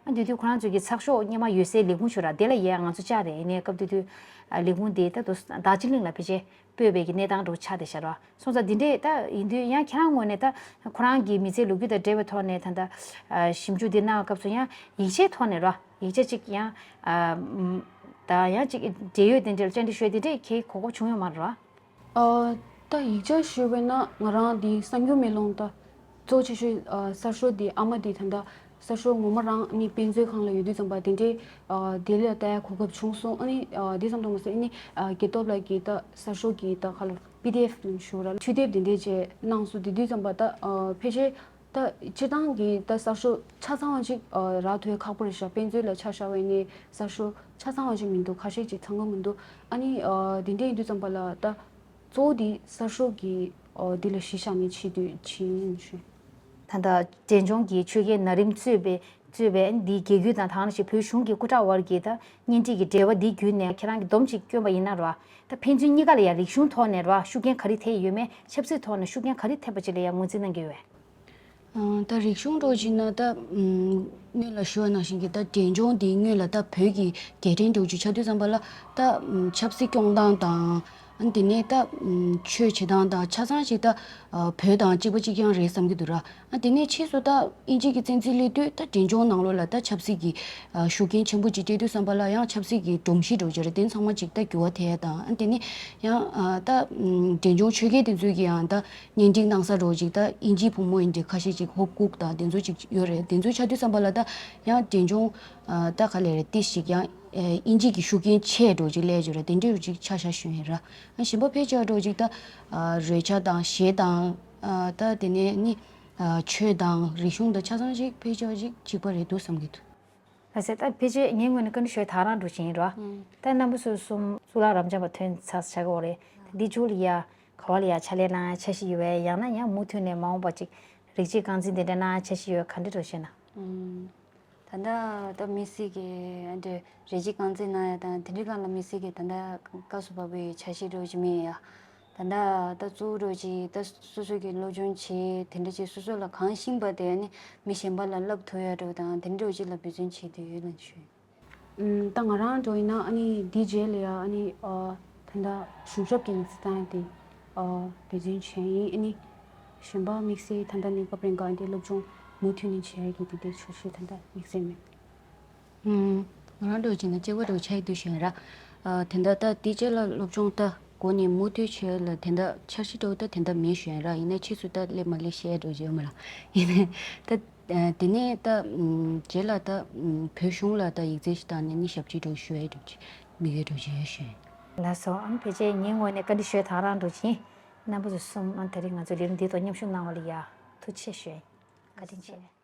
ཨ་དེ་དུས་ཁོ་རང་ཚོའི་གི་ཚགས་ཤོག་སྔོན་མ་ཡོད་སའི་ལས་ཁུངས་ཞིག་ཡོད་ར། དེ་ལ་ཡ་ང་ཚོ་བཅར་རེད། ཡིན་ནའི་སྐབས་དེ་དུས་ཨ་ལས་ཁུངས་དེ་ད་དུང་རྡོ་རྗེ་གླིང་ལ་ཕལ་ཆེར་སྤོས་པའི་གི་གནས་སྟངས་འདྲ་བོ་ཆགས་བསྡད་ཤག་ར། སོང་ཙང་འདི་འདྲས་ད་ཡིན་དུས་ཡང་ཁྱེད་རང་ངོས་ནས་ད་ཁོ་རང་གི་མི་ཚེའི་ལོ་རྒྱུས་དང་འབྲེལ་བའི་ཐོག་ནས་ད་ལྟ་ཨ་ཞིབ་འཇུག་འདི་གནང་བའི་སྐབས་སུ་ཡང་ཡིག་ཆའི་ཐོག་ནས་ར། ཡིག་ཆ་གཅིག་ཡང་ཨ་ད་ཡང་གཅིག་འབྲེལ་ཡོད་དེ་འདྲས་ལ་བཅར་འདྲི་ཞུ་ཡ་དེ་འདྲས་ཁྱེད་གོ་སྐབས་བྱུང་ཡོད་མ་རེད་ར། ཨ་ད་ཡིག་ཆ་ཞུས་པས་ན་ང་རང་འདི་གསར་འགྱུར་མེ་ལོང་ད་གཙོ་ཆེ་ཤོས་ཨ་གསར་ཤོག་འདི་ཨ་མ་འདི་ད་ལྟ་གསར་ཤོག་ངོ་མ་རང་ནི་དཔེ་མཛོད་ཁང་ལ་ཡོད་དུས་ཙམ་པ་དེ་འདྲའི་ཨ་དེ་ལ་ལྟ་ཡ་གོ་སྐབས་བྱུང་སོང་། ཨ་ནི་ཨ་དེ་ཙམ་དུ་མ་ཟད་ཨ་ནི་ཨ་དགེ་སྟོབས་ལགས་ཀྱིས་ད་གསར་ཤོག་གི་ད་ག་ལ་པི་ཌི་ཨེཕ་ཞུ་ར་འཕྲུལ་དེབ་དེ་འདྲའི་བཅས་གནང་སོང་། དེ་དུས་ཙམ་པ་ད་ཨ་ཕལ་ཆེར་ད་སྤྱིར་བཏང་གི་ད་གསར་ཤོག་ཆ་ཚང་བ་ཅིག་ཨ་རག་ཐུབ་ཡ་ཁག་པོ་རེད་ཤག་དཔེ་མཛོད་ལ་ཆ་བཞག་པ་ཡིན་ནའི་གསར་ཤོག་ཆ་ཚང་བ་ཅིག་མི་འདུག་ཁ་ཤས་ཅིག་ཚང་གི་མི་འདུག་ཨ་ནི་ཨ་དེ་འདྲ་ཡིན་དུས་ཙམ་པ་ལ་ད་གཙོ་བོ་འདི་གསར་ཤོག་གི་ཨ་འདི་ལ་གཞི་བཞག་ནས་བྱེད་དུས་ཕྱིན་ཞུ། ད་ལྟ་འབྲས་ལྗོངས་ཀྱི་ཆོས་རྒྱལ་ན་རིམ་གཙོས་པའི་གཙོས་པའི་འདིའི་རྒྱལ་བརྒྱུད་དང་དེ་ནང་བཞིན་བོད་གཞུང་གི་སྐུ་དྲག་དབར་གྱི་ད་གཉེན་སྒྲིག་གི་འབྲེལ་བ་འདི་བརྒྱུད་ནས་ཁྱེད་རང་གི་སྡོམ་ཅིག་བསྐྱོན་པ་ཡིན་ན་ར། ད་ཕན་ཚུན་གཉིས་ཀ་ལ་ཡང་རིག་གཞུང་ཐོག་ནས་ར་ཤུགས་རྐྱེན་ག་རེ་ཐེབས་ཡོད་མེད། ཆབ་སྲིད་ཐོག་ནས་ཤུགས་རྐྱེན་ག་རེ་ཐེབས་པ་ཅིག་ལ་ཡང་ངོས་འཛིན་གནང་གི་ཡོད། ཨ་ད་རིག་གཞུང་འདྲ་བོ་ཅིག་ན་ད་ཨམ་སྔོན་ལ་ཞུ་བ་ནང་བཞིན་གྱི་ད་འབྲས་ལྗོངས་འདི་སྔོན་ལ་ད་བོད་ཀྱི་རྒྱལ་ཕྲན་འདྲ་བོ་ཅིག་ཆགས་དུས་ཙམ་པ་ལ་ད་ཨམ་ཆབ་སྲིད་སྐྱོང་སྟངས་དང་། ཨ་དེ་ནས་ད་ཨམ་ཆོས་བྱེད་སྟངས་དང་ཆ་ཚང་ཞིག་ད་ཨ་བོད་དང་གཅིག་པ་གཅིག་རྐྱང་རེད་བསམ་གྱི་འདུག་ར། ཨ་དེ་ནས་ཕྱིས་སུ་ད་དབྱིན་ཇི་གི་བཙན་འཛུལ་སླེབས་དུས་ད་འབྲས་ལྗོངས་ནང་ལོགས་ལ་ད་ཆབ་སྲིད་ཀྱི་ཨ་ཤུགས་རྐྱེན་ཆེན་པོ་ཅིག་སྤྲད་དུས་ཙམ་པ་ལ་ཡང་ཆབ་སྲིད་ཀྱི་སྒྲོམ་གཞི་འདྲ་བོ་ཅིག་རེད། དེ་ཚང་མ་ཅིག་ད་འགྱུར་བ་ཐེབས་ཡ་དང་། ཨ་དེ་ནས་ཡང་ཨ་ད་ཨམ་འབྲས་ལྗོངས་ཆོས་རྒྱལ་དེ་ཚོའི་གི་ཡང་ད་གཉེན་སྒྲིག་གནང་ས་འདྲ་བོ་ཅིག་ད་དབྱིན་ཇིའི་བུ་མོ་ཡིན་དེ་ཁ་ཤས་ཅིག་ཧོབ་ལྐུགས་དང་དེ་ཚོ་ཅིག་ཡོད་རེད། དེ་ཚོ་ཆགས་དུས་ཙམ་པ་ལ་ད་ཡང་འབྲས་ལྗོངས་ཨ་ད་ག་ལེ་རེད། ཏིས་ཤིག་ཡང་ཨེ་དབྱིན་ཇི་གི་ཤུགས་རྐྱེན་ཆེ་འགྲོ་ཅིག་ལས་བརྗོད་ར་དེ་འདྲའི་རུ་ཅིག་ཆ་ཤ་ཞུ་ཡིན་ར། ཨ་གཞན་པ་ཕལ་ཆེར་འགྲོ་ཅིག་ད་ཨ་རོལ་ཆ་དང་གཞས་དང་ཨ་ད་དེ་ནས་ནི་ཨ་ཆོས་དང་རིག་གཞུང་དང་ཆ་ཚང་ཅིག་ཕལ་ཆེར་ཅིག་གཅིག་པ་རེད་འདུག་བསམ་གྱི་འདུག་ལགས་སེ། ད་ཕལ་ཆེར་ངའི་ངོས་ནས་བཀའ་འདྲི་ཞུ་ཡ་ད་རང་འགྲོ་བཞིན་ཡིན་ར། ད་རྣམ་པ་ཚོ་གསུམ་གཙུག་ལག་རབ་འབྱམས་པ་ཐོན་ཚར་ཆགས་ཀྱི་ཡོད་རེད། འདི་མཇུག་ལ་ཡ་ག་བ་ལ་ཡ་ཕྱག་ལས་གནང་ཡ་འཆར་གཞི་ཡོད་པས། ཡང་ན་ཡང་མུ་མཐུད་ནས་མ་འོངས་པ་ཅིག་རིགས་གཅིག་རྐང་འཛིན་དེ་འདྲ་གནང་ཡ་འཆར་གཞི་ཡོད་ག་འདྲ་འགྲོ་ཤེས་ན། ད་ལྟ་ད་དམིགས་བསལ་གྱི་ཨ་འདྲ་རིགས་གཅིག་རྐང་འཛིན་གནང་ཡ་དང་དེ་འདྲའི་སྒང་ལ་དམིགས་བསལ་གྱི་ད་ལྟ་སྐབས་སུ་བབས་པའི་འཆར་གཞི་འདྲ་བོ་ཅིག་མེད་ཡ། ད་ལྟ་ད་གཙོ་བོ་འདྲ་བོ་ཅིག་ད་སོ་སོ་གི་སློབ་སྦྱོང་བྱེད་དེ་འདྲ་ཅིག་སོ་སོ་ལ་གང་ཤེས་པ་དེ་ཨ་ནི་མི་གཞན་པ་ལ་བསླབ་ཐུབ་ཡ་འདྲ་བོ་དང་དེ་འདྲ་བོ་ཅིག་ལ་འབད་བརྩོན་བྱེད་འདོད་ཡོད་ལབ་ཞུ། ཨུམ། ད་ང་རང་འདྲ་བོ་ཡིན་ན་ཨ་ནི་འདིའི་རྗེས་ལ་ཡ་ཨ་ནི་ཨ་ད་ལྟ་གཞུང་ཞབས་ཀྱི་ཡིག་ཚད་བཏང་ཡ་དེ་ཨ་འབད་བརྩོན་བྱས་ཡིན། ཨ་ནི་གཞན་པ་དམིགས་བསལ་ད་ལྟ་གནས་སྐབས་རིང་ག་འདི་སློབ་སྦྱོང་མུ་མཐུད་ནས་བྱེད་ཡ་གི་དེ་འདྲའི་འཆར་གཞི་ད་ལྟ་དམིགས་བསལ་མེད། ཨུམ། ང་རང་འདྲ་བོ་བྱས་ན་གཅིག་པ་འདྲ་བོ་ཆགས་ཡོད་དུས་ཞུ་ཡ་ར། ཨ་དེ་འདྲ་ད་དེའི་རྗེས་ལ་སློབ་སྦྱོང་ད་འགོ་ནས་མུ་མཐུད་བྱེད་ཡ་ལ་དེ་འདྲ་འཆར་གཞི་འདྲ་བོ་ད་དེ་འདྲ་མེད་ཞུ་ཡ་ར། ཡིན་ན་ཕྱིས་སུ་ད་སླེབས་མ་སླེབས་བཤད་འགྲོ་བྱེད་མ་ར། ཡིན་ན་ད་ཨ་དེ་ནས་ད་ཨུམ་རྗེས་ལ་ད་ཨུམ་བོད་གཞུང་ལ་ད་ཡིག་ཚད་ཞིག་བཏང་ནས་ནི་ཞབས་ཕྱི་འདྲ་བོ་ཞུ་ཡ་འདྲ་བོ་ཅིག་དམིགས་ཡུལ་འདྲ་བོ་ཅིག་ཡོད་ཞུ་ཡ། ལགས་སོ། ཨ་ནི་ཕལ་ཆེར་ངའི་ངོས་ནས་བཀའ་འདྲི་ཞུ་ཡ་ད་རང་འགྲོ་བཞིན། རྣམ་པ་ཚོ་གསུམ་ཨ་ནི་དེ་རིང་ང་ཚོའི་ལས་རིམ་འདིའི་ཐོག་མཉམ་ཞུགས་གནང་བ་ལ་ཡ་ཐུགས་རྗེ་ཆེ་ཞུ་ཡ་ཡིན། བཀའ་དྲིན་ཆེ།